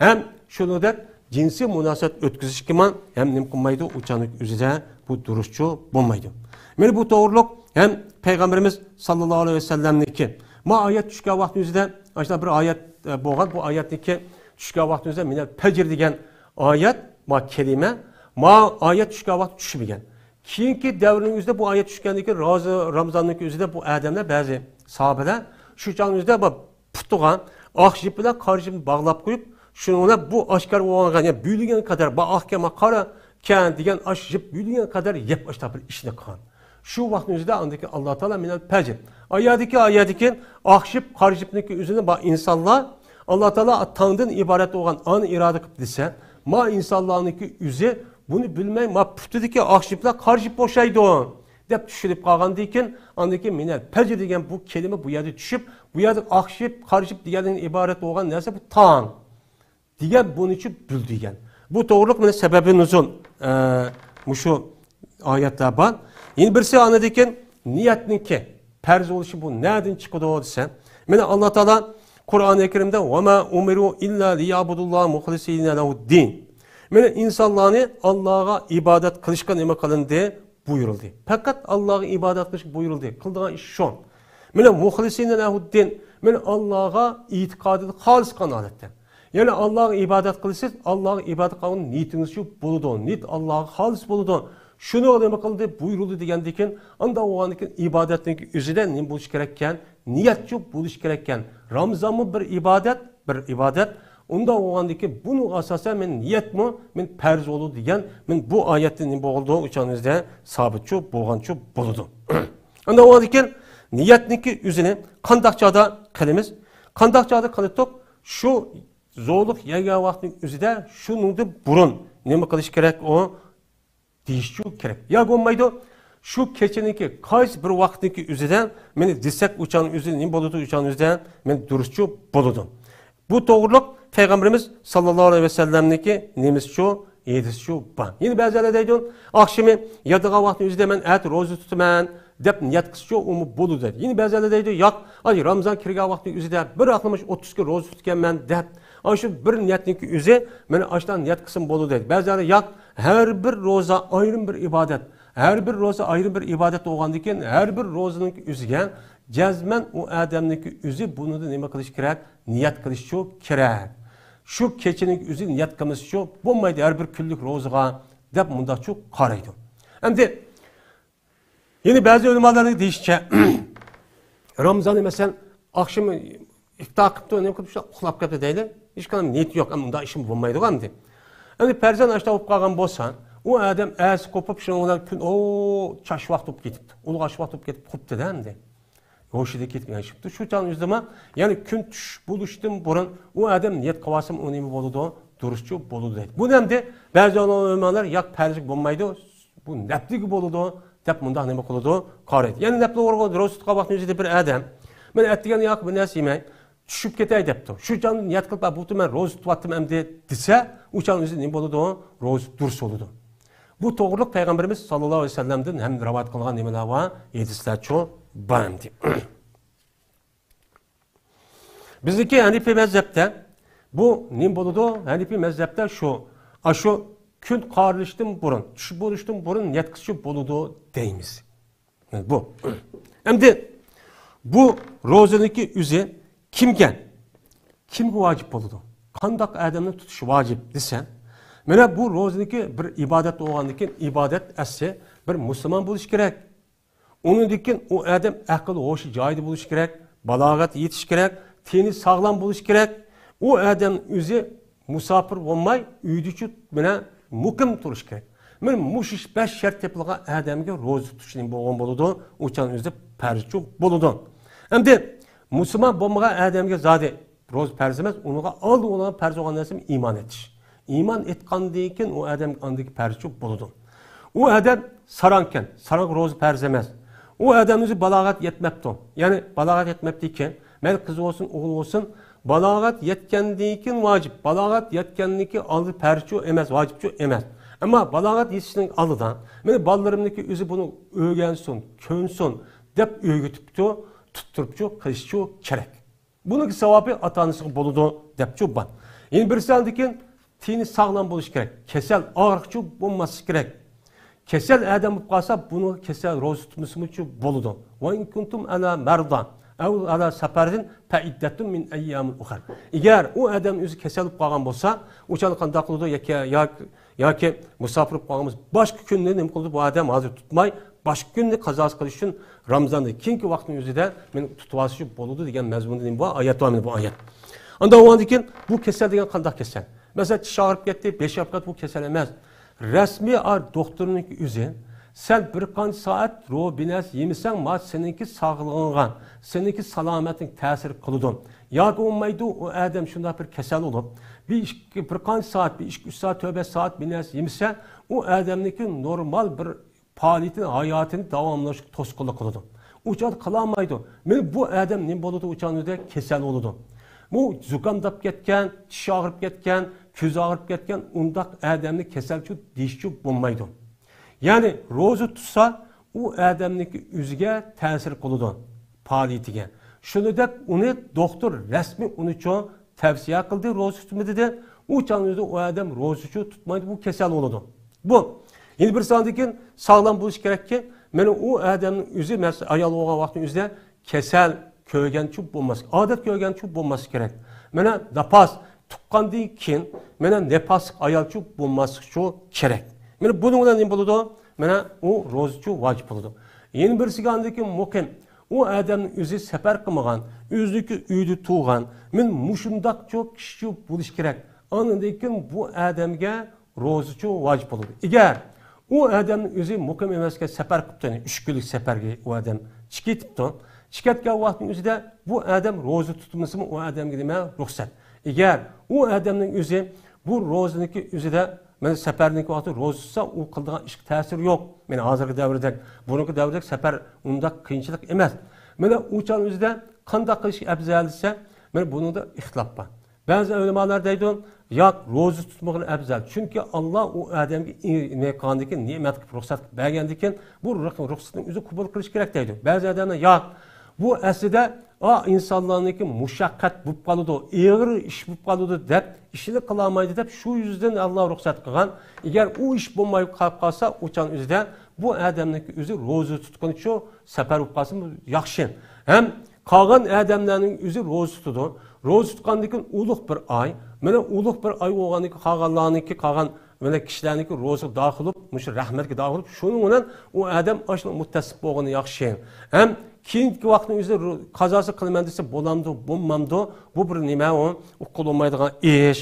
ھەم شۇنىڭدەك جىنسىي مۇناسىۋەت ئۆتكۈزۈشكىمۇ ھەم نېمە قىلمايدۇ، ئۇچانلىق ئۆزىدە بۇ دۇرۇسچۇ بولمايدۇ. مانا بۇ توغرۇلۇق ھەم پەيغەمبىرىمىز ساللاللاھۇ ئەلەيھى ۋەسەللەمنىڭكى ما ئايەت چۈشكەن ۋاقتىمىزدا، ئاشۇنداق بىر ئايەت، ئە، بولغان، بۇ ئايەتنىڭكى چۈشكەن ۋاقتىمىزدا مىنەل پەجر دېگەن ئايەت، ما كەلىمە، ما ئايەت چۈشكەن ۋاقىت چۈشمىگەن. كېيىنكى دەۋرنىڭ ئۆزىدە بۇ ئايەت چۈشكەندىن كېيىن، رازى، رامزاننىڭ ئۆزىدە بۇ ئادەملەر، بەزى ساھابىلەر شۇ چاغنىڭ ئۆزىدە بۇ پۇتىغا ئاق يىپ بىلەن قارا يىپنى باغلاپ قويۇپ، شۇنىڭ بىلەن بۇ ئاشكارا بولغان، يەنى بۆلگەن قەدەر، بۇ ئاق ئىكەن، ما قارا ئىكەن دېگەن ئاش يىپ بۆلگەن قەدەر يەپ ئاشتا بىر ئىشنى قىلغان. شۇ ۋاقىتنىڭ ئۆزىدە ئاندىن كېيىن ئاللا تائالا مىنەل پەجر. ئايەتتىكى، ئايەتتىكى ئاق يىپ، قارا يىپنىڭكى ئۆزىنى بار ئىنسانلار، ئاللا تائالا تاڭدىن ئىبارەت بولغان ئانى ئىرادە قىلىپ دېسە، ما ئىنسانلارنىڭكى ئۆزى بۇنى بىلمەي، ما پۇتىدىكى ئاق يىپلار قارا يىپ ئوخشايدۇ دەپ چۈشىنىپ قالغاندىن كېيىن، ئاندىن كېيىن مىنەل پەجر دېگەن بۇ كەلىمە بۇ يەردە چۈشۈپ، بۇ يەردە ئاق يىپ، قارا يىپ دېگەندىن ئىبارەت بولغان نەرسە بۇ تاڭ دېگەن بۇنىچۇ بىل دېگەن. بۇ توغرۇلۇق مانا سەبەبى نۇزۇل، ئە، مۇشۇ ئايەتلەر بار. يەنە بىرسى ئاندىن كېيىن نىيەتنىڭكى پەرز بولۇشى بۇ نەدىن چىقىدۇ دېسە، مانا ئاللا تائالا قۇرئانى كەرىمدە ۋە ما ئۇمىرۇ ئىللا لىيەبۇدۇللاھە مۇخلىسىنە لەھۇددىن. مانا ئىنسانلارنى ئاللاغا ئىبادەت قىلىشقا نېمە قىلىندى؟ بۇيرۇلدى. پەقەت ئاللاغا ئىبادەت قىلىش بۇيرۇلدى. قىلىدىغان ئىش شۇ. مانا مۇخلىسىنە لەھۇددىن، مانا ئاللاغا ئېتىقادىنى خالىس قىلغان ھالەتتە. يەنى ئاللاغا ئىبادەت قىلىسىز، ئاللاغا ئىبادەت قىلغان نىيىتىڭىزچۇ بولىدۇ. نىيىت ئاللاغا خالىس بولىدۇ. شۇنى نېمە قىلدى؟ بۇيرۇلدى دېگەندىن كېيىن، ئانداق بولغاندىن كېيىن ئىبادەتنىڭ ئۆزىدە نېمە بولۇش كېرەككەن؟ نىيەتچۇ بولۇش كېرەككەن. رامزانمۇ بىر ئىبادەت، بىر ئىبادەت. ئۇنداق بولغاندىن كېيىن بۇنىڭ ئاساسەن مەن نىيەتمۇ، مەن پەرز بولىدۇ دېگەن، مەن بۇ ئايەتتىن نېمە بولىدۇ؟ ئۇچانىزدا سابىتچۇ بولغانچۇ بولىدۇ. ئانداق بولغاندىن كېيىن نىيەتنىڭكى ئۆزىنى قانداق چاغدا قىلىمىز؟ قانداق چاغدا قىلىتتۇق؟ شۇ زورلۇق يەگەن ۋاقىتنىڭ ئۆزىدە شۇنىڭدىن بۇرۇن نېمە قىلىش كېرەك ئۇ؟ دېيىشچۇ كېرەك. ياكى بولمايدۇ، شۇ كېچىنىڭكى قايسى بىر ۋاقىتنىڭكى ئۆزىدە مېنى دېسەك، ئۇچان ئۆزى نېمە بولىدۇ، ئۇچان ئۆزىدە مېنى دۇرۇسچۇ بولىدۇ. بۇ توغرۇلۇق پەيغەمبىرىمىز ساللاللاھۇ ئەلەيھى ۋەسەللەمنىڭكى نېمىسىچۇ، ھەدىسىچۇ بار. يەنە بەزىلەر دەيدۇ، ئاخشىمى ياتىدىغان ۋاقىتنىڭ ئۆزىدە مەن ئەتە روزا تۇتىمەن دەپ نىيەت قىلسىچۇ ئۇمۇ بولىدۇ دەيدۇ. يەنە بەزىلەر دەيدۇ، ياق، ئاي رامزان كىرگەن ۋاقىتنىڭ ئۆزىدە بىر ئاخلىمىش ئوتتۇز كۈن روزا تۇتقانمەن دەپ، ئاشۇ بىر نىيەتنىڭكى ئۆزى مانا ئاشۇنداق نىيەت قىلسىمۇ بولىدۇ دەيدۇ. بەزىلەر ياق، ھەر بىر روزا ئايرىم بىر ئىبادەت. ھەر بىر روزا ئايرىم بىر ئىبادەت بولغاندىن كېيىن، ھەر بىر روزىنىڭكى ئۆزىگە جەزمەن ئۇ ئادەمنىڭكى ئۆزى بۇنىدا نېمە قىلىش كېرەك؟ نىيەت قىلىشچۇ كېرەك. شۇ كېچىنىڭكى ئۆزى نىيەت قىلمىسىچۇ بولمايدۇ، ھەر بىر كۈنلۈك روزىغا دەپ مۇنداقچۇ قارايدۇ. ئەمدى يەنە بەزى ئۆلىمالارنىڭ دېيىشىچە، رامزاننى مەسىلەن، ئاخشىمى ئىپتار قىپتۇ، نېمە قىپتۇ، شۇ ئۇخلاپ كەپتۇ دەيلى. ھېچقانداق نىيىتى يوق، ئەمدى ئۇنداق ئىشمۇ بولمايدىغۇ ئەمدى. ئەمدى پەرزەن ئاشتا بولۇپ قالغان بولسا، ئۇ ئادەم ئەسى قوپۇپ، شۇنىڭ بىلەن كۈن، ئو، چاش ۋاقىت بولۇپ كېتىپتۇ. ئۇلۇغ ئاش ۋاقىت بولۇپ كېتىپ قوپتۇ-دە ئەمدى. ھوشىدىن كېتىپ يانىشىپتۇ. شۇ چاغنىڭ ئۆزىدىما، يەنى كۈن چۈش بولۇشتىن بۇرۇن ئۇ ئادەم نىيەت قىلىۋالسىمۇ، ئۇ نېمە بولىدۇ؟ دۇرۇسچۇ بولىدۇ دەيدۇ. بۇنى ئەمدى بەزى ئۆلىمالار ياق پەرزگە بولمايدۇ، بۇ نەپلىگە بولىدۇ دەپ مۇنداق نېمە قىلىدۇ؟ قارايدۇ. يەنە نەپلى ئورۇنغا روزا تۇتقان ۋاقتىنىڭ ئۆزىدە بىر ئادەم، مەن ئەتىگەن ياق بىر نەرسە يېمەي، چۈشۈپ كېتەي دەپتۇ. شۇ چاغدا نىيەت قىلىپ، بۇ مەن روزا تۇتۇۋاتتىم ئەمدى دېسە، ئۇ چاغنىڭ ئۆزى نېمە بولىدۇ؟ روزا دۇرۇس بولىدۇ. بۇ توغرۇلۇق پەيغەمبىرىمىز ساللاللاھۇ ئەلەيھى ۋەسەللەمدىن ھەم رىۋايەت قىلغان نېمىلەر بار؟ ھەدىسلەرچۇ بار ئەمدى. بىزنىڭكى ھەنىپىي مەزھەپتە بۇ نېمە بولىدۇ؟ ھەنىپىي مەزھەپتە شۇ، ئاشۇ كۈن قارىلىشتىن بۇرۇن، چۈش بولۇشتىن بۇرۇن نىيەت قىلسىچۇ بولىدۇ دەيمىز. بۇ. ئەمدى بۇ روزىنىڭكى ئۆزى كىمگە، كىمگە ۋاجىپ بولىدۇ؟ قانداق ئادەمنىڭ تۇتۇشى ۋاجىپ دېسە، مانا بۇ روزىنىڭكى بىر ئىبادەت بولغاندىن كېيىن، ئىبادەت ئەسلى بىر مۇسۇلمان بولۇش كېرەك. ئۇنىڭدىن كېيىن ئۇ ئادەم ئەقىل ھوشى جايىدا بولۇشى كېرەك، بالاغەت يېتىشى كېرەك، تېنى ساغلام بولۇشى كېرەك. ئۇ ئادەم ئۆزى مۇساپىر بولماي، ئۆيدىچۇ مانا مۇقىم تۇرۇش كېرەك. مانا مۇشۇ بەش شەرت تېپىلغان ئادەمگە روزا تۇتۇش نېمە بولغان بولىدۇ؟ ئۇ چاغنىڭ ئۆزىدە پەرزچۇ بولىدۇ. ئەمدى مۇسۇلمان بولمىغان ئادەمگە زادى روزا پەرز ئەمەس، ئۇنىڭغا ئالدى بولغان پەرز بولغان نەرسە ئىمان ئېتىش. ئىمان ئېتقاندىن كېيىن ئۇ ئادەم ئاندىكى پەرزچۇ بولىدۇ. ئۇ ئادەم ساراڭكەن، ساراڭغا روزا پەرز ئەمەس. ئۇ ئادەم ئۆزى بالاغەت يەتمەپتۇ. يەنى بالاغەت يەتمەپتىكەن، مەيلى قىز بولسۇن، ئوغۇل بولسۇن، بالاغەت يەتكەندىن كېيىن ۋاجىپ. بالاغەت يەتكەندىن كېيىن ئالدى پەرزچۇ ئەمەس، ۋاجىپچۇ ئەمەس. ئەمما بالاغەت يېتىشنىڭ ئالدىدا، مانا بالىلىرىمنىڭكى ئۆزى بۇنى ئۆگەنسۇن، كۆنسۇن دەپ ئۆگىتىپتۇ، تۇتتۇرۇپچۇ، قىلىشچۇ كېرەك. بۇنىڭ ساۋابى ئاتا-ئانىسىغا بولىدۇ دەپچۇ بار. يەنە بىرسى ئاندىن كېيىن تېنى ساغلام بولۇشى كېرەك. كېسەل، ئاغرىقچۇ بولماسلىقى كېرەك. كېسەل ئادەم بولۇپ قالسا، بۇنىڭغا كېسەل روزا تۇتمىسىمۇچۇ بولىدۇ. ۋە ئىن كۇنتۇم ئەلا مەردا ئەۋ ئەلا سەپەرىن فەئىددەتۇن مىن ئەييامىن ئۇخەر. ئەگەر ئۇ ئادەم ئۆزى كېسەل بولۇپ قالغان بولسا، ئۇ چاغدا قانداق قىلىدۇ؟ ياكى، ياكى، ياكى مۇساپىر بولۇپ قالغان بولسا، باشقا كۈننى نېمە قىلىدۇ؟ بۇ ئادەم ھازىر تۇتماي، باشقا كۈننى قازاسى قىلىش ئۈچۈن رامزاندا كېيىنكى ۋاقىتنىڭ ئۆزىدە مېنى تۇتۇۋالسا شۇ بولىدۇ دېگەن مەزمۇندا نېمە بۇ ئايەت بار، مانا بۇ ئايەت. ئاندىن ئۇنىڭدىن كېيىن بۇ كېسەل دېگەن قانداق كېسەل؟ مەسىلەن، چىش ئاغرىپ كەتتى، بېشى ئاغرىپ كەتتى، بۇ كېسەل ئەمەس. رەسمىي ئا-، دوختۇرنىڭ ئۆزى، سەن بىر قانچە سائەت رو-، بىر نەرسە يېمىسەڭ، ما سېنىڭكى ساغلىقىڭغا، سېنىڭكى سالامەتلىك تەسىر قىلىدۇ. ياكى بولمايدۇ، ئۇ ئادەم شۇنداق بىر كېسەل بولۇپ، بىر ئىككى، بىر قانچە سائەت، بىر ئىككى، ئۈچ سائەت، تۆت، بەش سائەت بىر نەرسە يېمىسە، ئۇ ئادەمنىڭكى نورمال بىر پائالىيىتىنى، ھاياتىنى داۋاملاشقا توسقۇنلۇق قىلىدۇ. ئۇ چاغدا قىلالمايدۇ. مانا بۇ ئادەم نېمە بولىدۇ؟ ئۇ چاغدا كېسەل بولىدۇ. بۇ زۇكامداپ كەتكەن، چىش ئاغرىپ كەتكەن، كۆز ئاغرىپ كەتكەن ئۇنداق ئادەمنى كېسەلچۇ دېيىشچۇ بولمايدۇ. يەنى روزا تۇتسا، ئۇ ئادەمنىڭكى ئۆزىگە تەسىر قىلىدۇ، پائالىيىتىگە. شۇنى دەپ ئۇنى دوختۇر رەسمىي ئۇنىچۇ تەۋسىيە قىلدى، روزا تۇتما دېدى. ئۇ چاغنىڭ ئۆزىدە ئۇ ئادەم روزىچۇ تۇتمايدۇ، بۇ كېسەل بولىدۇ. بۇ يەنە بىر ساندىن كېيىن ساغلام بولۇش كېرەككى، مانا ئۇ ئادەمنىڭ ئۆزى، مەسىلەن، ئايال بولغان ۋاقىتنىڭ ئۆزىدە كېسەل كۆرگەنچۇ بولماس، ئادەت كۆرگەنچۇ بولماسلىقى كېرەك. مانا ناپاس تۇغقاندىن كېيىن، مانا ناپاسلىق ئايالچۇ بولماسلىقىچۇ كېرەك. مانا بۇنىڭ بىلەن نېمە بولىدۇ؟ مانا ئۇ روزىچۇ ۋاجىپ بولىدۇ. يەنە بىرسىگە ئاندىن كېيىن مۇقىم. ئۇ ئادەمنىڭ ئۆزى سەپەر قىلمىغان، ئۆزىنىڭكى ئۆيىدە تۇغان، مانا مۇشۇنداقچۇ كىشىچۇ بولۇشى كېرەك. ئاندىن كېيىن بۇ ئادەمگە روزىچۇ ۋاجىپ بولىدۇ. ئەگەر ئۇ ئادەمنىڭ ئۆزى مۇقىم ئەمەسكەن، سەپەر قىپتۇ، يەنى ئۈچ كۈنلۈك سەپەرگە ئۇ ئادەم چىقىپ كېتىپتۇ. چىقىپ كەتكەن ۋاقىتنىڭ ئۆزىدە بۇ ئادەم روزا تۇتمىسىمۇ ئۇ ئادەمگە نېمە؟ رۇخسەت. ئەگەر ئۇ ئادەمنىڭ ئۆزى بۇ روزىنىڭكى ئۆزىدە، مانا سەپەرنىڭكى ۋاقتى روزا تۇتسا، ئۇ قىلىدىغان ئىشقا تەسىرى يوق. مانا ھازىرقى دەۋردەك، بۇرۇنقى دەۋردەك سەپەر ئۇنداق قىيىنچىلىق ئەمەس. مانا ئۇ چاغنىڭ ئۆزىدە قانداق قىلىش ئەۋزەل دېسە، مانا بۇنىڭدا ئىختىلاپ بار. بەزى ئۆلىمالار دەيدۇ، ياق، روزا تۇتمىغىنى ئەۋزەل. چۈنكى ئاللا ئۇ ئادەمگە ئى-، نېمە قىلغاندىكىن، نېمەت قىلىپ، رۇخسەت قىلىپ بەرگەندىكىن، بۇ رۇخ-، رۇخسەتنىڭ ئۆزى قوبۇل قىلىش كېرەك دەيدۇ. بەزى ئادەملەر، ياق، بۇ ئەسلىدە، ئا، ئىنسانلارنىڭكى مۇشەققەت بولۇپ قالىدۇ، ئېغىر ئىش بولۇپ قالىدۇ دەپ، ئىشىنى قىلالمايدۇ دەپ، شۇ يۈزدىن ئاللا رۇخسەت قىلغان. ئەگەر ئۇ ئىش بولماي قاپ قالسا، ئۇ چاغ ئۆزىدە بۇ ئادەمنىڭكى ئۆزى روزا تۇتقىنىچۇ سەپەر بولۇپ قالسىمۇ ياخشى. ھەم قالغان ئادەملەرنىڭ ئۆزى روزا تۇتىدۇ. روزا تۇتقاندىن كېيىن ئۇلۇغ بىر ئاي. مانا ئۇلۇغ بىر ئاي بولغاندىن كېيىن قالغانلارنىڭكى، قالغان مانا كىشىلەرنىڭكى روزىغا داخىل بولۇپ، مۇشۇ رەھمەتكە داخىل بولۇپ، شۇنىڭ بىلەن ئۇ ئادەم ئاشۇنىڭ مۇتتەسىپ بولغىنى ياخشى. ھەم كېيىنكى ۋاقىتنىڭ ئۆزىدە رو-، قازاسى قىلىمەن دېسە بولامدۇ، بولمامدۇ؟ بۇ بىر نېمە ئۇ؟ ئۇققىلى بولمايدىغان ئىش.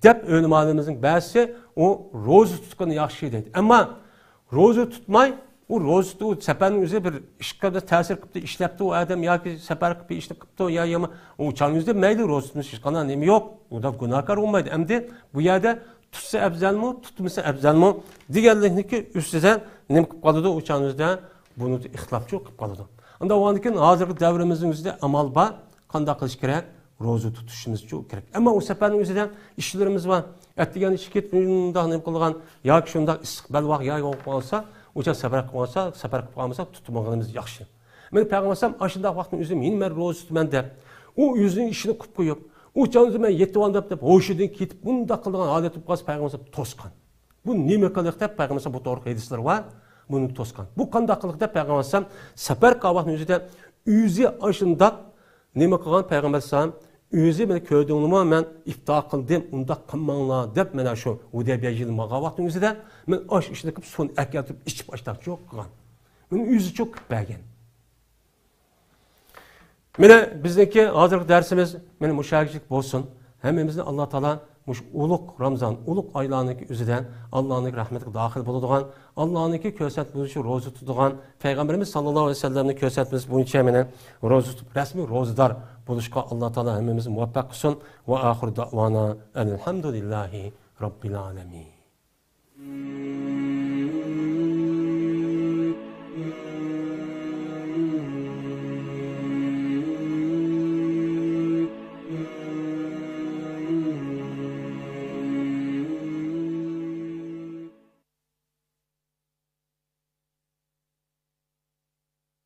دەپ ئۆلىمالىرىمىزنىڭ بەزىسى ئۇ روزا تۇتقىنى ياخشى دەيدۇ. ئەمما روزا تۇتماي، ئۇ روزا تۇتۇپ، سەپەرنىڭ ئۆزى بىر ئىشقا بىر تەسىر قىپتۇ، ئىشلەپتۇ ئۇ ئادەم ياكى سەپەر قىلىپ بىر ئىشنى قىپتۇ، يا، ياما ئۇ چاغنىڭ ئۆزىدە مەيلى روزا تۇتمىسا ھېچقانداق نېمە يوق. ئۇدا گۇناھكار بولمايدۇ. ئەمدى بۇ يەردە تۇتسا ئەۋزەلمۇ، تۇتمىسا ئەۋزەلمۇ دېگەنلىكنىڭكى ئۈستىدە نېمە قىلىپ قالىدۇ؟ ئۇ چاغنىڭ ئۆزىدە بۇنى ئىختىلاپچۇ قىلىپ قالىدۇ. ئاندا ئۇنىڭدىن كېيىن ھازىرقى دەۋرىمىزنىڭ ئۆزىدە ئامال بار. قانداق قىلىش كېرەك؟ روزا تۇتۇشىمىزچۇ كېرەك. ئەمما ئۇ سەپەرنىڭ ئۆزىدە ئىشلىرىمىز بار. ئەتىگەن ئىشقا كېتىپ، شۇنداق نېمە قىلغان ياكى شۇنداق ئىسسىق بەلباغ ياكى بولۇپ قالسا، ئۇ چاغ سەپەر قىلىپ قالسا، سەپەر قىلىپ قالمىساق، تۇتمىغىنىمىز ياخشى. مانا پەيغەمبەر ئەلەيھىسسالام ئاشۇنداق ۋاقىتنىڭ ئۆزىدە مېنى مەن روزا تۇتىمەن دەپ، ئۇ ئۆزىنىڭ ئىشىنى قىلىپ قويۇپ، ئۇ چاغدا مەن يېتىۋالدىم دەپ، ھوشىدىن كېتىپ، بۇنداق قىلىدىغان ھالەت بولۇپ قالسا، پەيغەمبەر ئەلەيھىسسالام توسقان. بۇ نېمە قىلىق دەپ پەيغەمبەر بۇ توغرىلىق ھەدىسلىرى بار. بۇنى توسقان. بۇ قانداق قىلىق دەپ پەيغەمبەر ئەلەيھىسسالام سەپەر قىلغان ۋاقىتنىڭ ئۆزىدە ئۆزى ئاشۇنداق نېمە قىلغان پەيغەمبەر ئەلەيھىسسالام ئۆزى مانا كۆردۈڭلارمۇ مەن ئىپتا قىلدىم، ئۇنداق قىلماڭلار دەپ مانا شۇ ھۇدەيبىيە يىلى ماڭغان ۋاقىتنىڭ ئۆزىدە مەن ئاش ئىشنى قىلىپ سۇنى ئەكەلتۈرۈپ ئىچىپ ئاشتاقچۇ قىلغان. مانا ئۆزىچۇ قىلىپ بەرگەن. مانا بىزنىڭكى ھازىرقى دەرسىمىز مانا مۇشۇ يەرگىچىلىك بولسۇن. ھەممىمىزنى ئاللا تائالا مۇشۇ ئۇلۇغ رامزان، ئۇلۇغ ئايلارنىڭكى ئۆزىدە ئاللانىڭ رەھمىتىگە داخىل بولىدىغان، ئاللانىڭكى كۆرسەتمىسى بويىچە روزا تۇتىدىغان، پەيغەمبىرىمىز ساللاللاھۇ ئەلەيھى ۋەسەللەمنىڭ كۆرسەتمىسى بويىچە مانا روزا تۇتۇپ، رەسمىي روزىدار بولۇشقا ئاللا تائالا ھەممىمىزنى مۇۋەپپەق قىلسۇن. ۋە ئاخىرۇ دەئۋانا ئەنىل ھەمدۇلىللاھى رەببىل ئالەمىن.